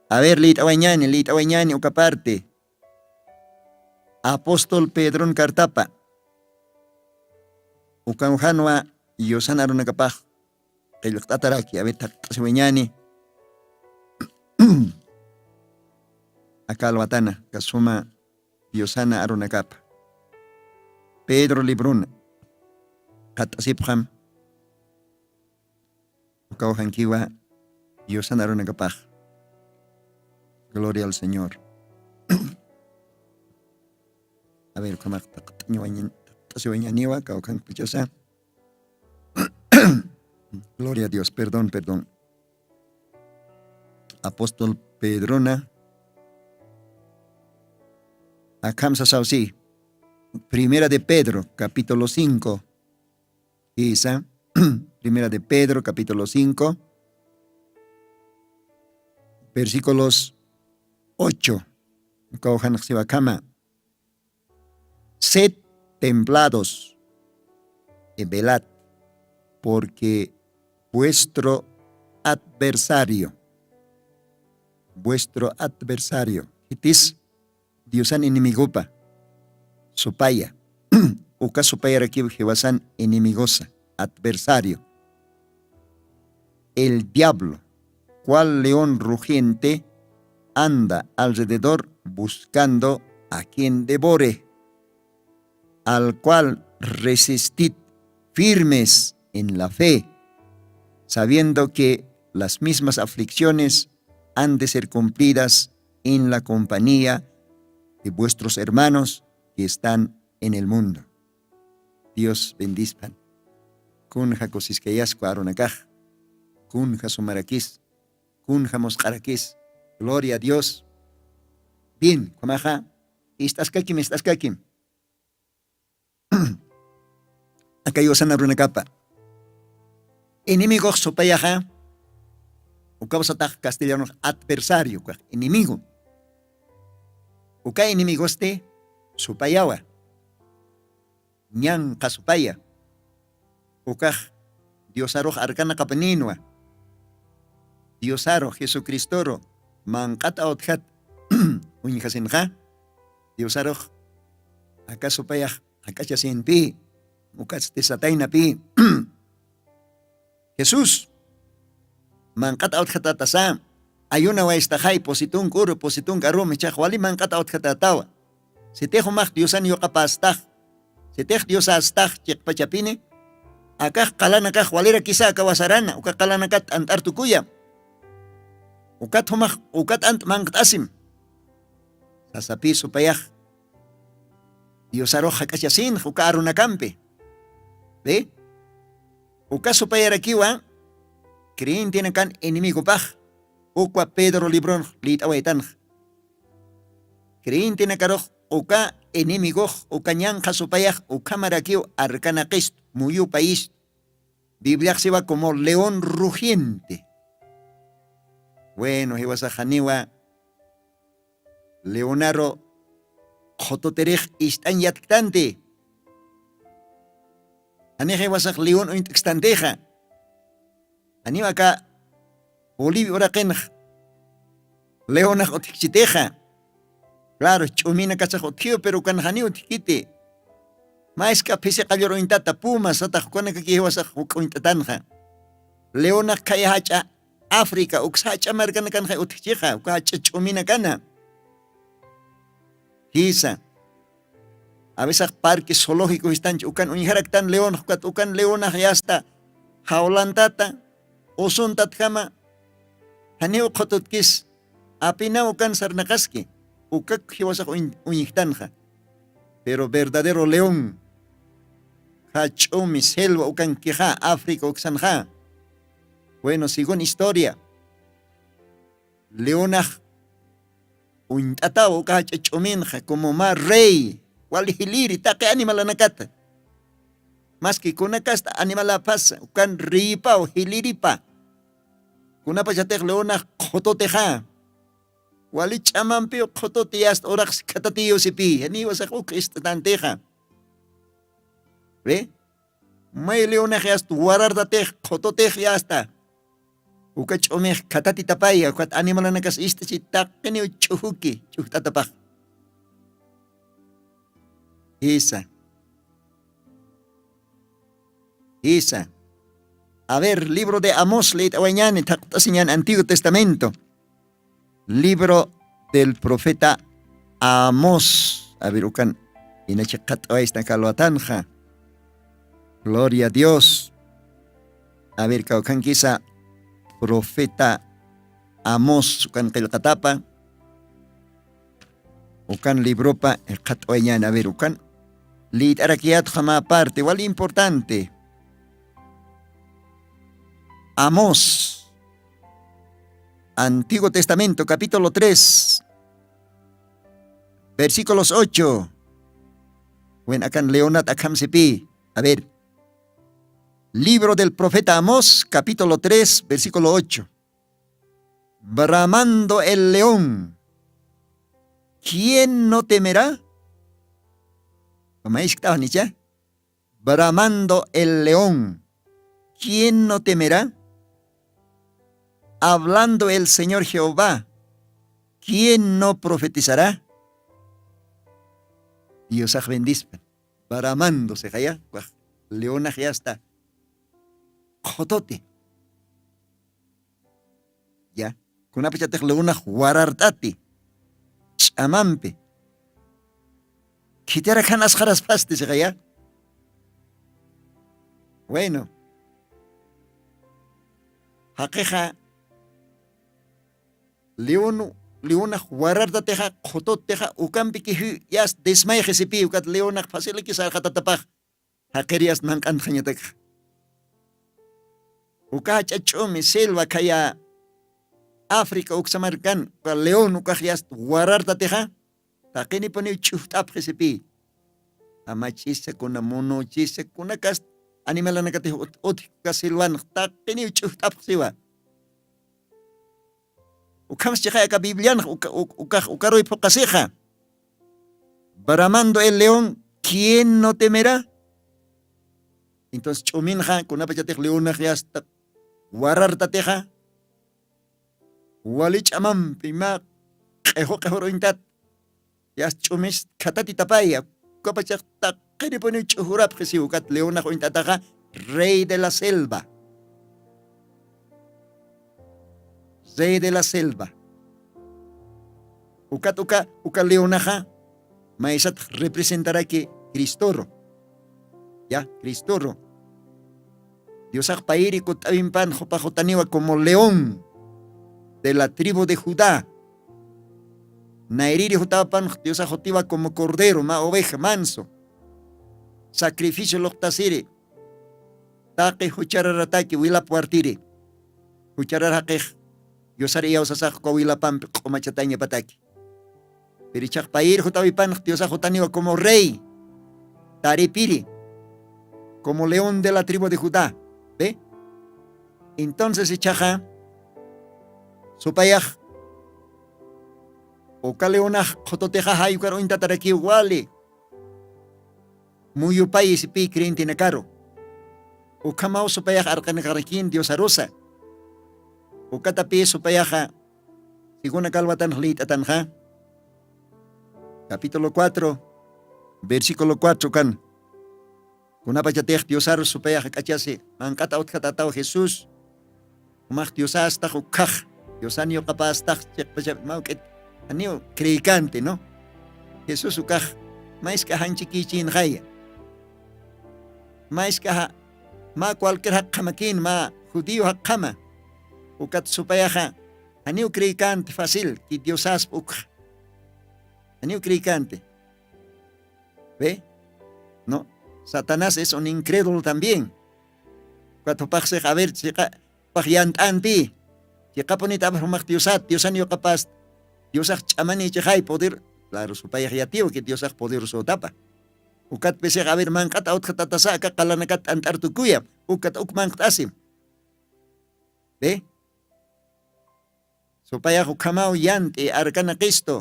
A ver, liyt'awañani, liyt'awañani uka parte. Apóstol Pedron cartapa ukanxanwa yusan arunakapax qillqt'ataraki. A ver, thaqt'asiwañani. Aka alwatana kasuma diosana arunakapa. Pedro libruna qat'asipxam. Ukawjankiwa diosana arunakapax. Gloria al Señor. A ver, ukhamax thaqt'asiwañaniwa kawkhankpachasa. Gloria a Dios, perdón, perdón. Apóstol Pedrona. Akham sasaw si. Primera de Pedro, capítulo cinco. Isa. Primera de Pedro, capítulo cinco, versículos ocho. Kawjan siwa akhama. Sed templados y velad, porque vuestro adversario, vuestro adversario, khitis diosan enemigopa supaya, uka supayarakiw jiwasan enemigosa, adversario. El diablo, cual león rugiente, anda alrededor buscando a quien devore, al cual resistid firmes en la fe, sabiendo que las mismas aflicciones han de ser cumplidas en la compañía de vuestros hermanos que están en el mundo. Dios bendispan. Kunja kusiskayasku arunakax. Kunja sumarakis. Kunja musq'arakis. Gloria a Dios. Bien, kumaxa ist'askakim, ist'askakim. Aka yusan arunakapa. Enemigox supayaxa, ukawsatax castellanox adversario, ukax enemigo. Uka enemigosti supayawa. Ñanqa supaya. Ukax diosarux arkanaqapaninwa. Diosaru jesucristoru manq'at awtjat uñjasinxa, diosarux aka supayax jak'achasinpi, ukatsti sataynapi. Jesús manq'at awtjatatasa, ayunawaystaxay pusi tunk'uru pusi tunk'arumi chax wali manq'at awtjatatawa. Sitix jumax diosan yuqapästax, sitix diosästax chiqpachapini, akax qalanakax walirakisa aka wasarana uka qalanakat t'ant'ar tukuya. Ukat jumax uka t'ant manqt'asim sasapï supayax, diosarux jak'achasinx uka arunakampi. Pi uka supayarakiwa creyentinakan enemigopax ukwa pedro libronx lït'awaytanx. Creyentinakarux uka enemigox uka ñanqha supayax ukhamarakiw arkanaqistu muyupayistu. Bibliaxsiwa como león rugiente. Bueno jiwasaxaniwa leonaru qhututirix ist'añ yatktanti. Janix jiwasax león uñt'kstantixa. Janiw aka bolivia uraqinx leonax utjkchitixa. Claro ch'uminakasax utjiw pero ukan janiw utjkiti. Maysk'a phisi qallur uñtata puma satax ukanakaki jiwasax juk'uñt'atanxa. Leonax khaya jach'a africa uksa jach'a markanakanxa utjchixa uka jach'a ch'uminakana. Jisa, avisax parque zoológico jistanchi ukan uñjaraktan leonax ukat ukan leonax yasta jawlantata usuntatjama. Janiw qhututkis apinaw ukan sarnaqaski ukak jiwasax uñjtanxa. Pero verdadero león ja ch'umi selva ukankixa africa uksanxa. Bueno según historia leonax uñt'ataw uka jach'a ch'uminxa como mä rey wali jiliri taqi animalanakata. Maski kunakasta animalaphasa ukan reypaw jiliripa. Kunapachatix leonax qhututixa wali ch'amampiw qhututi yasta uraqsi khatatiyiw sipï janiwasax uk ist'tantixa. Ri may leonax yasta warartatix qhututix yasta uka ch'umix khatatitapaya ukat animalanakas ist'achi taqiniw ch'ujuki ch'ujt'atapax. Jisa. Jisa. A ver libro de amos lït'awañani thaqt'asiñan antiguo testamento. Libro del profeta amos. A ver ukan inachi qhat'awaysna kalwatanxa. Gloria a dios. A ver kawkhankisa profeta amos ukan qillqatapa ukan libropa. Qhat'awañani a ver ukan lït'arakiyatxa mä parte wali importante. Amós, antiguo testamento capítulo tres, versículos ocho. Wen akan leonat akhamsipï. A ver, libro del profeta amós capítulo tres versículo ocho. Bramando el león, quién no temerá? Mama iskt'awnicha. Bramando el león, quién no temerá? Hablando el señor jehová, quién no profetizará? Diosax bendispan. Bramando sixaya leonax yasta qhututi. Ya, kunapachatix leonax warart'ati ch'amampi. Khitirakhan asqaraspasti sixaya. Bueno, jaqixa leon leonax warartatixa qhututixa ukampi kiji yasta desmayxisipï ukat leonax facilakis arxatatapax. Jaqiriyas manq'antxañatakxa uka jach'a ch'umi selva khaya africa uksamarkan uka león ukax yasta warartatixa taqinipuniw ch'ujt'apxisipï. Jamachisa kuna munüchisa kunakas animalanakatix utji uka selvanx taqiniw ch'ujt'apxsiwa. Ukhams chixay aka biblianx ukax ukaruy phuqasixa. Bramando el león, quién no temerá? Entonces ch'uminxa kunapachatix leonax yasta warartatixa Wali ch'amampi mä q'ixu q'ixur uñtat, yas ch'umis khatatitapaya. Ukapachax taqiripuni ch'ujurapxi si ukat leonax uñt'ataxa, rey de la selva. Rey de la selva. Ukat uka uka leonaxa maysatax representaraki, cristoro. Ya, cristoro. Diosax payiri kut'awimpan jupaxutaniwa como león de la tribu de judá. Nayriri jutawapan diosax jutiwa como cordero ma oveja manso. Sacrificio luqtasiri taqi juchararataki wilap wartiri. Jucharar jaqix diosar iyawsasax uka wilapampi q'umachatañapataki. Pirichax payir jutawipanx diosax jutaniwa como rey taripiri, como león de la tribu de judá. Ve. Entonces ichaxa supayax uka leonax qhututixa jayukar uñtatarakiw wali muyupayisipi creyentenakaru. Ukhamaw supayax arqanakarakin diosarusa. Ukatapi supayaxa segunda kalwatanx liyt'atanxa capítulo cuatro, versículo cuatro kan. Kunapachatix diosar supayax jak'achasi manq'ata utjatataw jesús. Umax diosastax ukhax diosan yuqapastax chiqpacha mawk'it aniw creykante no. Jesús ukax maysk'a janchikichinxaya. Maysk'axa mä cualquier jaqkhamakin mä judío jaqkhama. Ukat supayaxa aniw creykante facil ki diosaspa ukxa. Aniw creykante. Ve. No. Satanás es un incrédulo también. Ukat jupaxsix a ver chiqa pax yant'anpi. Chiqapunit abar jumax diosat diosan yuqapas diosax ch'amani ichixay poder. Claro supayax yatiw ki diosax poderosotapa. Ukat pisix a ver manq'at awtxatatasa aka qalanakat t'ant'ar tukuya. Ukat uk manqt'asim. Ve. Supayax ukhamaw yant'i arkanaqistu.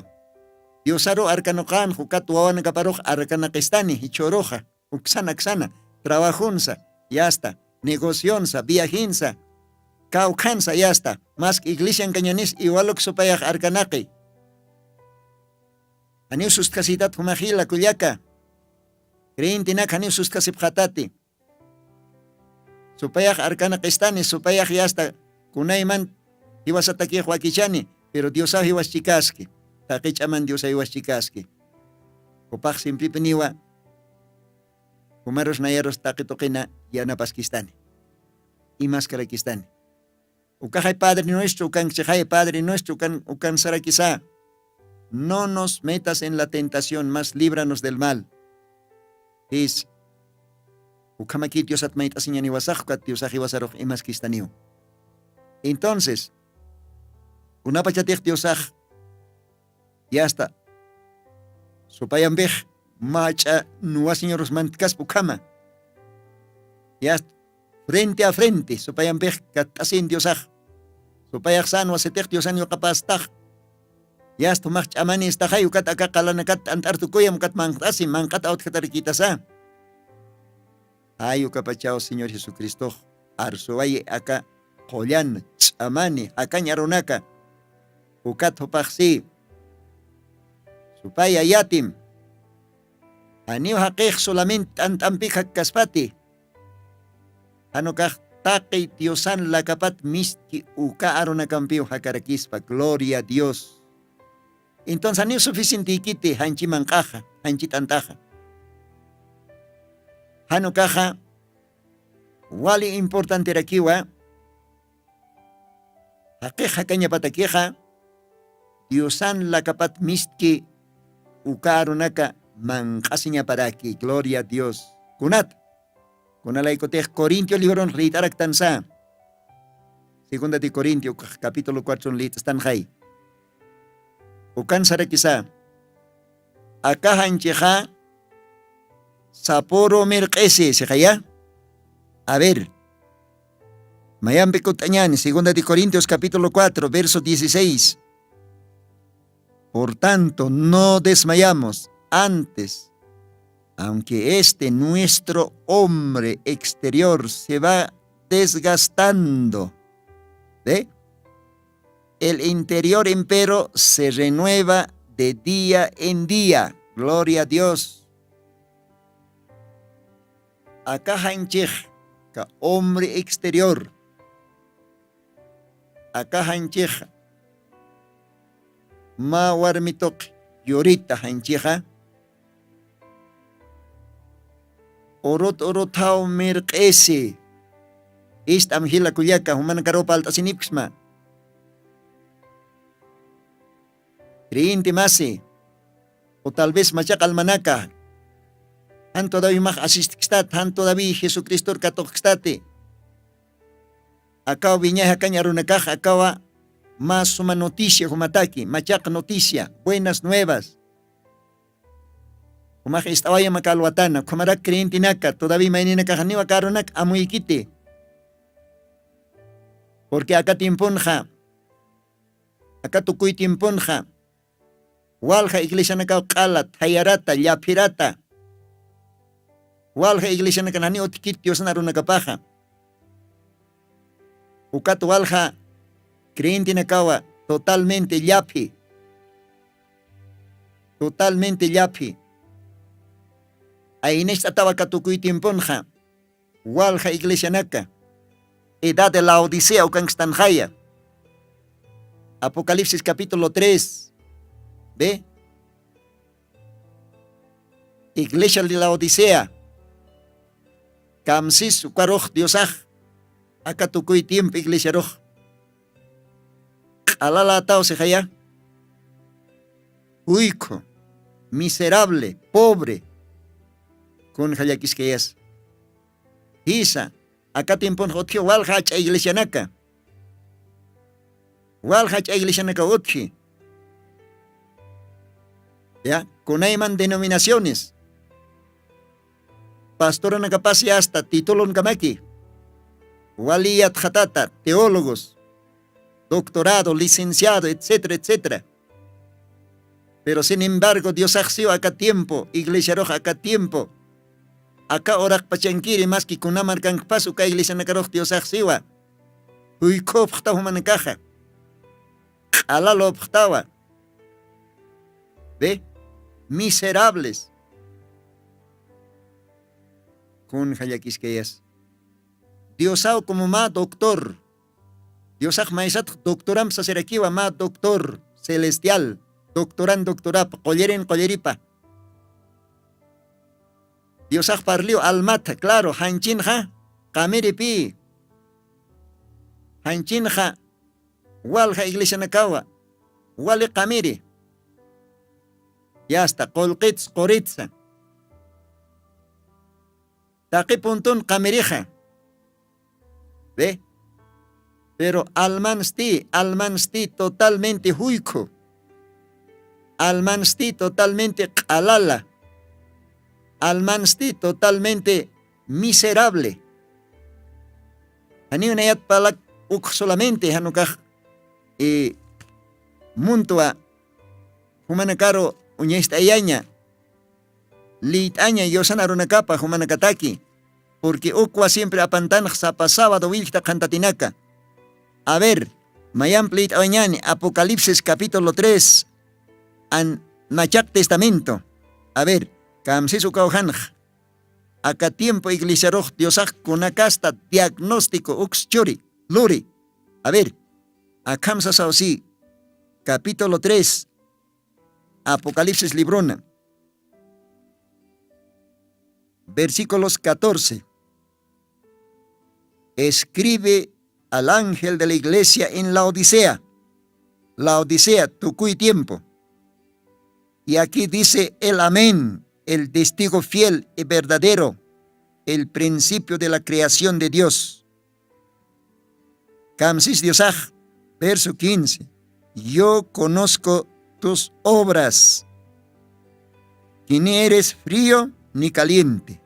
Diosaru arkanoqanx ukat wawanakaparux arkanaqistani jichhuruxa uksana aksana trabajonsa yasta negocionsa viajensa kawkhansa yasta. Mask iglesian kañanis iwaluk supayax arkanaqi. Janiw sustkhasiytat jumaxila kullaka. Creyentenak janiw suskhasipxatati. Supayax arkanaqistani supayax yasta kunayman jiwasatakix wakichani. Pero diosaw jiwaschikaski. Taqich'aman diosaw jiwaschikaski. Jupax simpripiniwa jumarus nayarus taqituqina yanapaskistani. Imaskarakistani. Ukaxay padre nuestro ukankchixay padre nuestro ukan ukansarakisa. No nos metas en la tentación mas líbranos del mal. Jis. Ukhamakir diosat mayt'asiñaniwasax ukat diosax iwasarux imaskistaniw. Entonces kunapachatix diosax yasta supayampix mach'a nuwa señorus mantkaspa ukhama. Yasta frente a frente supayampix katt'asin diosax. Supayaxsan wasitix diosan yuqapastax. Yasta jumax ch'amani istaxay ukat aka qalanakat t'ant'ar tukuyam ukat manqt'asi manq'at awtjatarakitasa. Ay ukapachaw señor jesucristox arsuwayi aka qullan ch'amani jakañ arunaka. Ukat jupaxsi supaya yatim. Janiw jaqix solament t'ant'ampi jakkaspati. Janukax taqi diosan lakapat mistki uka arunakampiw jakarakispa gloria a dios. Entonces janiw suficienteykiti janchi manq'axa janchi t'ant'axa. Janukaxa wali importanterakiwa jaqix jakañapatakixa diosan lakapat mistki uka arunaka manq'asiñaparaki gloria a dios. Kunat kunalaykutix corintio libron lït'araktansa. Segunda de corintio capítulo cuatron lït'stanxay. Ukan sarakisa akaxanchixa sapuru mirq'isi sixaya. A ver, mayampi kut'añani segunda de corintios capítulo cuatro verso dieciséis. Por tanto no desmayamos, antes aunque este nuestro hombre exterior se va desgastando. ¿Ve? El interior empero se renueva de día en día. Gloria a Dios. Aka janchix ka hombre exterior, aka janchix ma warmituq yurita janchixa urut uruthaw mirq'isi. Ist'am jila kullaka jumanakaruw palt'asinipksma. Creyente masi, o tal vez machaq almanaka, jan todavía jumax asistikstat, jan todavía jesucristor katuqkstati. Akaw wiñay jakañ arunakax akawa mä suma noticia jumataki, machaq noticia, buenas nuevas. Jumax ist'awayam aka alwatana, ukhamarak creyentenaka todavía mayninakax niw aka arunak amuykiti. Porque aka tiemponxa, aka tukuy tiemponxa walja iglesianakaw q'ala thayarata, llaphirata. Walja iglesianakan janiw utjkit diosan arunakapaxa. Ukat walja creyentenakawa totalmente llaphi. Totalmente llaphi. Aynicht'atawa aka tukuy tiemponxa walja iglesianaka edad de laodicea ukankstanxaya. Apocalipsis capítulo tres. Ve, iglesia de laodicea. Kamsis ukarux diosax aka tukuy tiempo iglesiarux q'alalataw sixaya. Juykhu, miserable, pobre. Kunja llakiskayas? Jisa, aka tiemponxa utji walja jach'a iglesianaka. Walja jach'a iglesianaka utji. Ya, kunayman denominaciones, pastoranakapas ya asta titulonkamaki wali yatxatata, teólogos, doctorado, licenciado, etcétera, etcétera. Pero sin embargo diosaxsiwa aka tiempo, iglesiarux aka tiempo, aka uraqpachankiri maski kunamarkankpas uka iglesianakarux diosaxsiwa. Juykhupxtaw jumanakaxa, q'alalupxtawa. Ve, miserables. Kunja llakiskayas? Diosaw como mä doctor. Diosax maysatx doctoramp sasirakiwa, mä doctor celestial, doctoran doctorap, qullirin qulliripa. Diosax parliw almatha, claro, janchinxa qamiripï. Janchinxa walja iglesianakawa wali qamiri. Yasta qullqits quritsa. Taqi puntun qamirixa. Ve, pero almansti, almansti totalmente juykhu. Almansti totalmente q'alala. Almansti totalmente miserable. Janiw nayat palak ukx solamente janukax muntwa jumanakaru uñast'ayaña, liyt'aña yusan arunakapa jumanakataki. Porque ukwa siempre apantanx sapa sábado willkta qhantatinaka. A ver, mayamp liyt'awañani apocalipsis capítulo tres, an machaq testamento. A ver, kamsis ukawjanx? Aka tiempo iglesiarux diosax kunakasta diagnóstico ukschuri luri? A ver, akham sasaw si, capítulo tres, apocalipsis librona, versículos catorce. Escribe al ángel de la iglesia en Laodicea. Laodicea tukuy tiempo. Y aquí dice el amén, el testigo fiel y verdadero, el principio de la creación de Dios. Kamsis diosax, verso quince. Yo conozco tus obras, que ni eres frío ni caliente.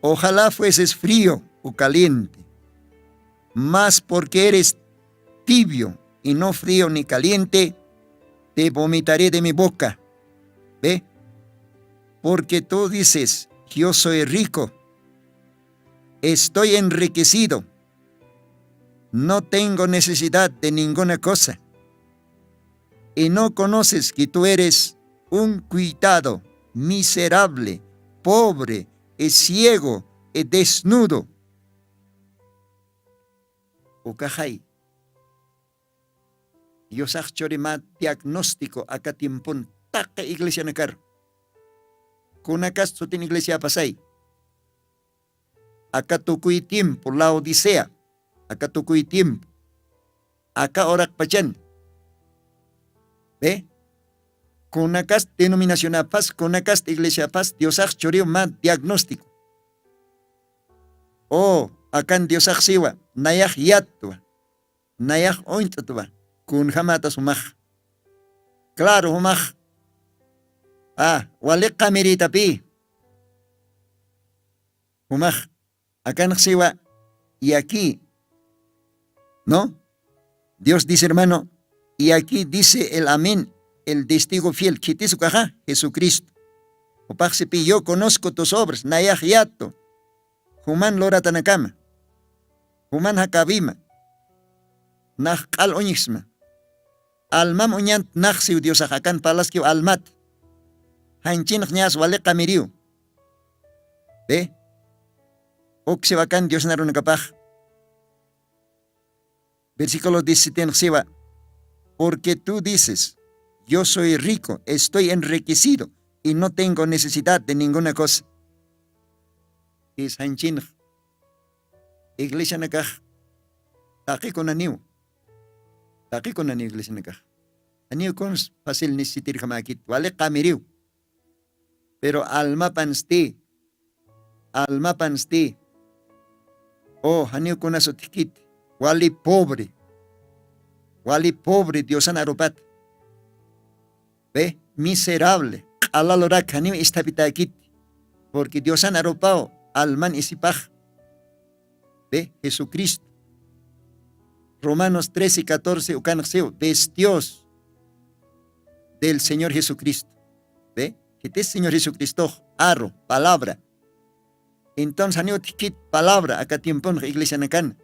Ojalá fueses frío o caliente, mas porque eres tibio y no frío ni caliente, te vomitaré de mi boca. Ve, porque tú dices: yo soy rico, estoy enriquecido, no tengo necesidad de ninguna cosa. Y no conoces que tú eres un cuitado, miserable, pobre, y ciego, y desnudo. Ukaxay. Diosax churi mä diagnóstico aka tiempon taqi iglesianakar. Kunakas sutin iglesia pasay. Aka tukuy tiempo Laodicea, aka tukuy tiempo, aka uraqpachan. Ve, kunakas denominacionapas, kunakas iglesiapas Diosax churiw mä diagnóstico. O akan Diosax siwa, nayax yatwa, nayax uñt'twa, kunjamatas umax. Claro umax. A, wali qamiritapï. Umax, akanxsiwa, y aquí, ¿no? Dios dice, hermano, y aquí dice el amén, el testigo fiel, khitis ukaxa Jesucristo. Upaxsipi, yo conozco tus obras, nayax yatu, juman luratanakama, juman jakawima, nax q'al uñjsma. Almam uñant naxsiw Diosax akan parlaskiw almat. Janchinx ñas wali qamiriw. Ve, uksiw akan Diosna runakapax. Versículo diecisiete siwa, porque tú dices, yo soy rico, estoy enriquecido y no tengo necesidad de ninguna cosa. Is janchinx iglesianakax taqikunaniw, taqikunaniw iglesianakax. Janiw kuns fácil necesitirjamäkit, wali qamiriw. Pero almapan sti, almapan sti. O janiw kunas utjkit, wali pobre, wali pobre Diosan arupat. Ve, miserable, q'ala lurak, janiw isthapitäkit. Porque Diosan arupaw alman isipax. Ve, Jesucristo. Romanos trece catorce ukanxsiw, vestidos del Señor Jesucristo. Ve, khitis Señor Jesucristox aru, palabra. Entonces janiw utjkit palabra aka tiemponx iglesianakan.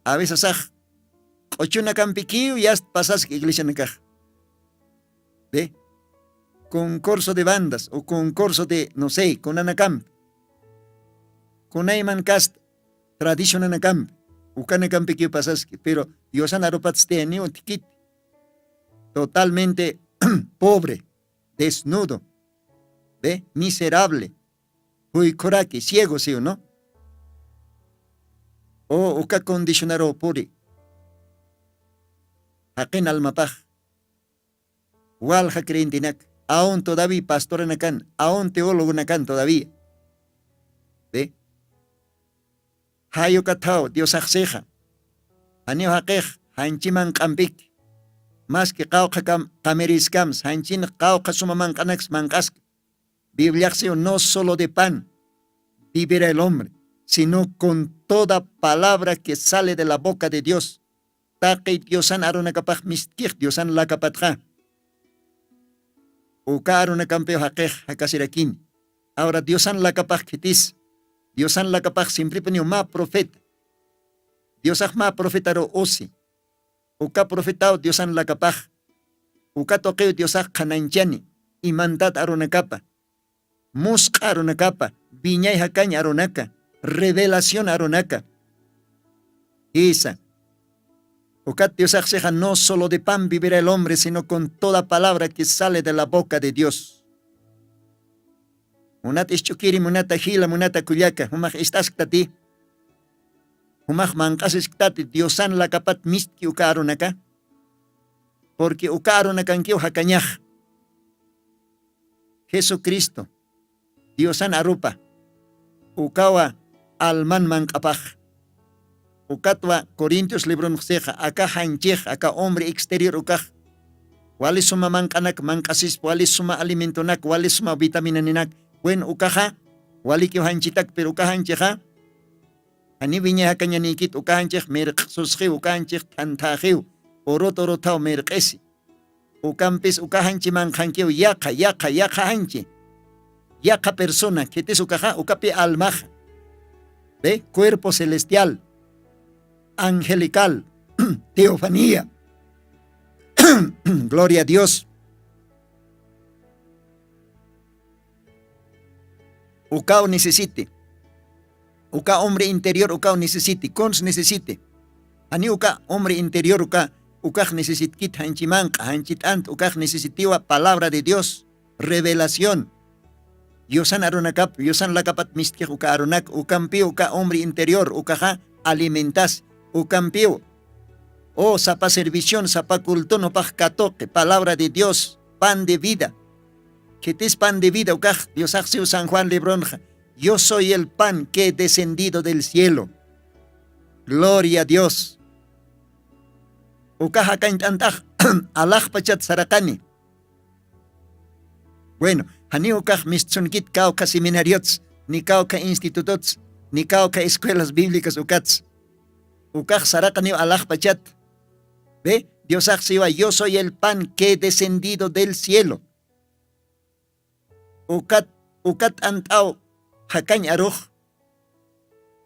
A veces ax q'uchunakampikiw yast pasask iglesianakax. Ve, concurso de bandas o concurso de, no sé, kunanakampi, kunayman kasta, tradicionanakampi, ukanakampikiw pasaski, pero Diosan arupatsti janiw utjkit. Totalmente pobre, desnudo, ve, miserable, juykhuraki, ciego siw, ¿no? O uka condicionaruw puri jaqin almapax. Walja creyentenak, aun todavía pastoranakan, aun teólogonakan todavía. Ve, jayukathaw Diosaxsixa, janiw jaqix janchi manq'ampik, maski qawqha kam-, qamiriskams, janchin qawqha suma manq'anaks manq'ask. Bibliaxsiw, no solo de pan vivirá el hombre, sino con toda palabra que sale de la boca de Dios. Taqi Diosan arunakapax mistkix, Diosan lakapatxa. Uka arunakampiw jaqix jakasirakini. Ahora Diosan lakapax khitis, Diosan lakapax siemprepuniw mä profeta. Diosax mä profetaru usi. Uka profetaw Diosan lakapax. Uka tuqiw Diosax qhanañchani, imantat arunakapa, musq'a arunakapa, wiñay jakañ arunaka, revelación arunaka. Jisa. Ukat Diosaxsixa, no solo de pan vivirá el hombre, sino con toda palabra que sale de la boca de Dios. Munat isch'ukiri, munata jila, munata kullaka, jumax ist'asktati, jumax manq'asisktati Diosan lakapat mistki uka arunaka. Porque uka arunakankiw jakañax. Jesucristo, Diosan arupa, ukawa alman manq'apax. Ukatwa Corintios libronxsixa, aka janchix, aka hombre exterior ukax, wali suma manq'anak manq'asispa, wali suma alimentonak, wali suma vitaminaninak. Bueno, ukaxa walikiw janchitak, pero uka janchixa janiw wiñay jakañanïkit. Uka janchix mirq'susxiw, uka janchix thanthaxiw, urut uruthaw mirq'isi. Ukampis uka janchi manqhankiw yaqha, yaqha, yaqha janchi. Yaqha persona, khitis ukaxa, ukapi almaxa. Ve, cuerpo celestial. angelical, teofanía. Gloria a Dios. Ukaw necesite. Uka hombre interior ukaw necesite. Kuns necesite. Ani uka hombre interior uka, ukax necesitkit janchi manqa janchi t'ant ukax necesitiwa palabra de Dios, revelación. Yusan arunakap yusan lakapat mistkix uka arunak ukampi uka hombre interior ukaxa alimentas. Ukampiw o sapa servicion sapa culton upax katuqi palabra de Dios, pan de vida. Khitis pan de vida ukax diosaxsiw san juan libronxa, yo soy el pan que he descendido del cielo. Gloria a Dios. Ukax akañt'antax alaxpachat saraqani. Bueno, janiw ukax mistsunkit kawkha seminariots ni kawkha institutots ni kawkha escuelas bíblicas ukats. Ukax saraqaniw alaxpachat. Ve, diosax siwa yo soy el pan que he descendido del cielo. Ukat ukat t'ant'aw jakañ arux.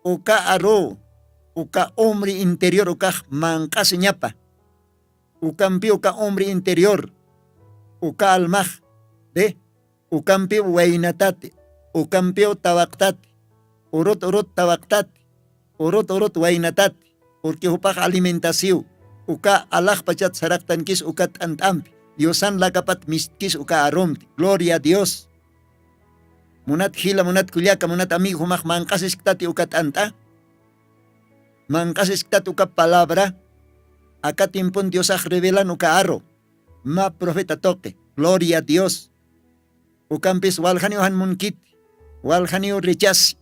Uka aruw uka hombre interior ukax manq'asiñapa. Ukampi uka hombre interior uka almax, de ukampiw waynatati, ukampiw tawaqtati, urut urut tawaqtati, urut urut waynatati. Urki jupax alimentasiw uka alaxpachat saraqtankis uka t'ant'ampi. Yusan lakapat mistkis uka arumti gloria a dios. Munat jila munat kullaka munat amigo jumax manq'asisktati uka t'ant'a. Manq'asisktati uka palabra. Aka timpun diosax revelan uka aru mä profeta tuqi. Gloria a dios. Ukampis waljaniw jan munkiti waljaniw rechasi.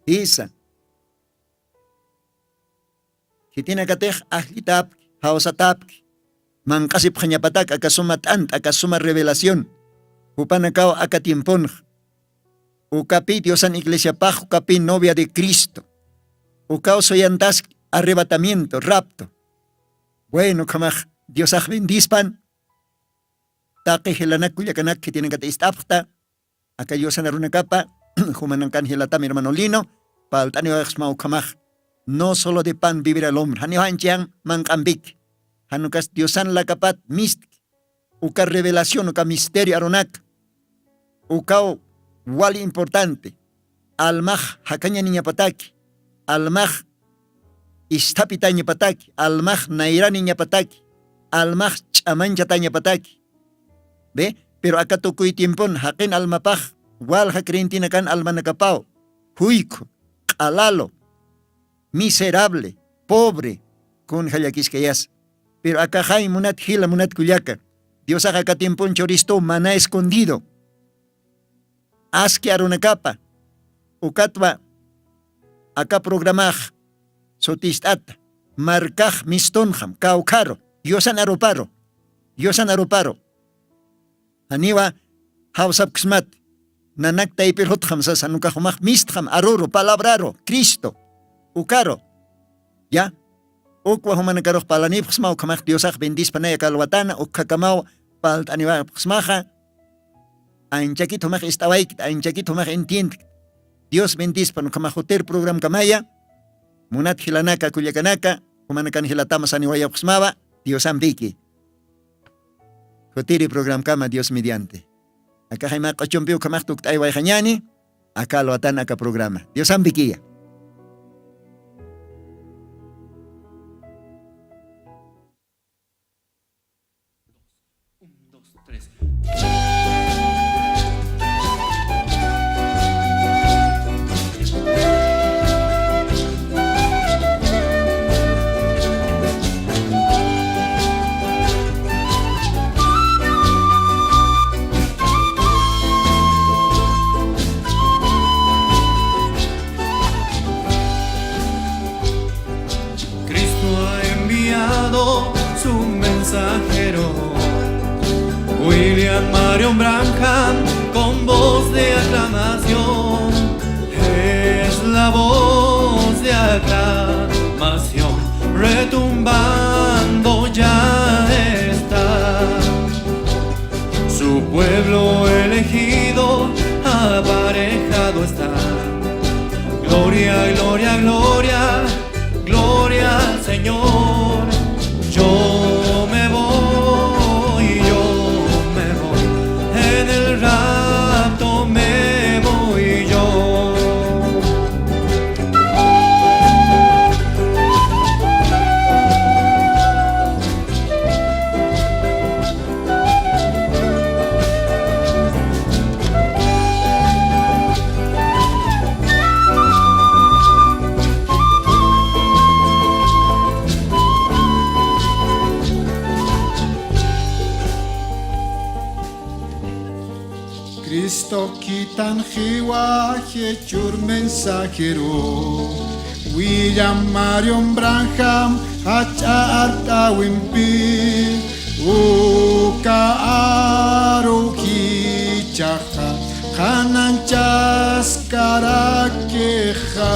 Jisa. Khitinakatix ajllitapki jawsatapki manq'asipxañapatak aka suma t'ant'a aka suma revelación. Jupanakaw aka tiemponxa ukapi diosan iglesiapax ukapi novia de cristo. Ukaw suyantaski arrebatamiento rapto. Bueno ukhamax diosax bendispan. Taqi jilanak kullakanak khitinakata ist'apxta. Aka yusanarunakapa jumanakan jilatam hermano lino. Palt'aniwaxsma ukhamax no solo de pan vivir al hombre janiw janchiyan manq'ampiki. Janukas diosan lakapat mistki uka revelación uka misterio arunaka ukaw wali importante. Almax jakañaniñapataki almax isthapitañapataki almax nayraniñapataki almax ch'amanchatañapataki. Ve, pero aka tukuy tiempon jaqin almapax walja creyentina kan almanakapaw juykhu q'alalu miserable pobre kunja llakiskayasa. Pero akaxay munat jila munat kullaka diosax aka tiempon churistuw mana escondido aski arunakapa. Ukatwa aka programax sutist'ata markax mistunxam kawkharu yusan aruparu yusan aruparu. Janiwa jawsapksmat nanak taypir jutxam sasa nukax umax mistxam aruru palabraru cristo ukaru. Ya ukwa jumanakarux parlanipxsma ukhamax diosax bendispanaya kalwatana ukkhakamaw palt'aniwapxsmaxa. Anchakit jumax ist'awaykit anchakit jumax entiendkit. Dios bendispan ukhamax jutir programkamaya. Munat jilanaka kullakanaka jumanakan jilatama saniwayapxsmawa diosampiki. Jutiri programkama dios mediante. Akaxay mä q'uchumpi ukhamax tukt'aywayxañani. Aka alwatan aka programa diosampikiya. Cristo ha enviado su mensajero, William Marion Branham, con voz de aclamación. Es la voz de aclamación retumbando ya está. Su pueblo elegido aparejado está. Gloria, gloria, gloria, gloria. Cristo khitan jiwa jichhür mensajero, William Marion Branham jach'a art'äwimpi, uka aru jichhaxa qhanañchaskarakixa.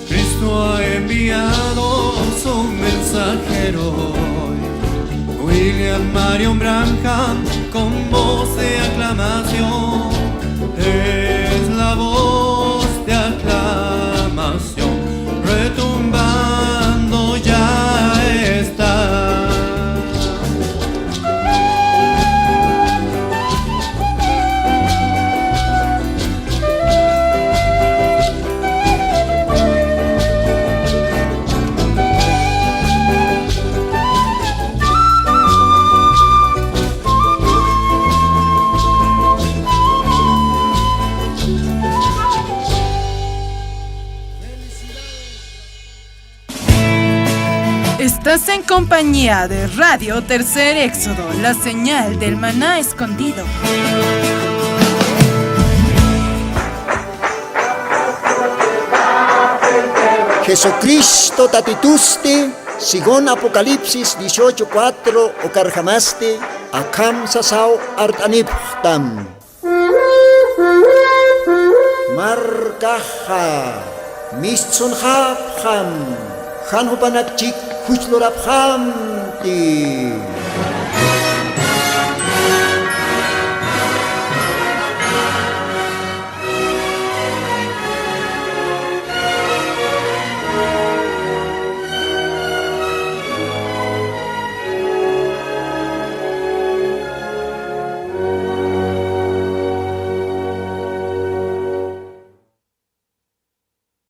Cristo ha enviado su mensajero, William Marion Branham, con voz de aclamación. Es la voz de aclamación, retumbando ya está. Estás en compañía de Radio Tercer Éxodo, la señal del maná escondido. Jesucristo Tatitusti, según Apocalipsis dieciocho cuatro, ukarjamasti akham sasaw art'anipxtam. Markaxa mistsunxapxam, jan jupanak chik juchlurapxamti.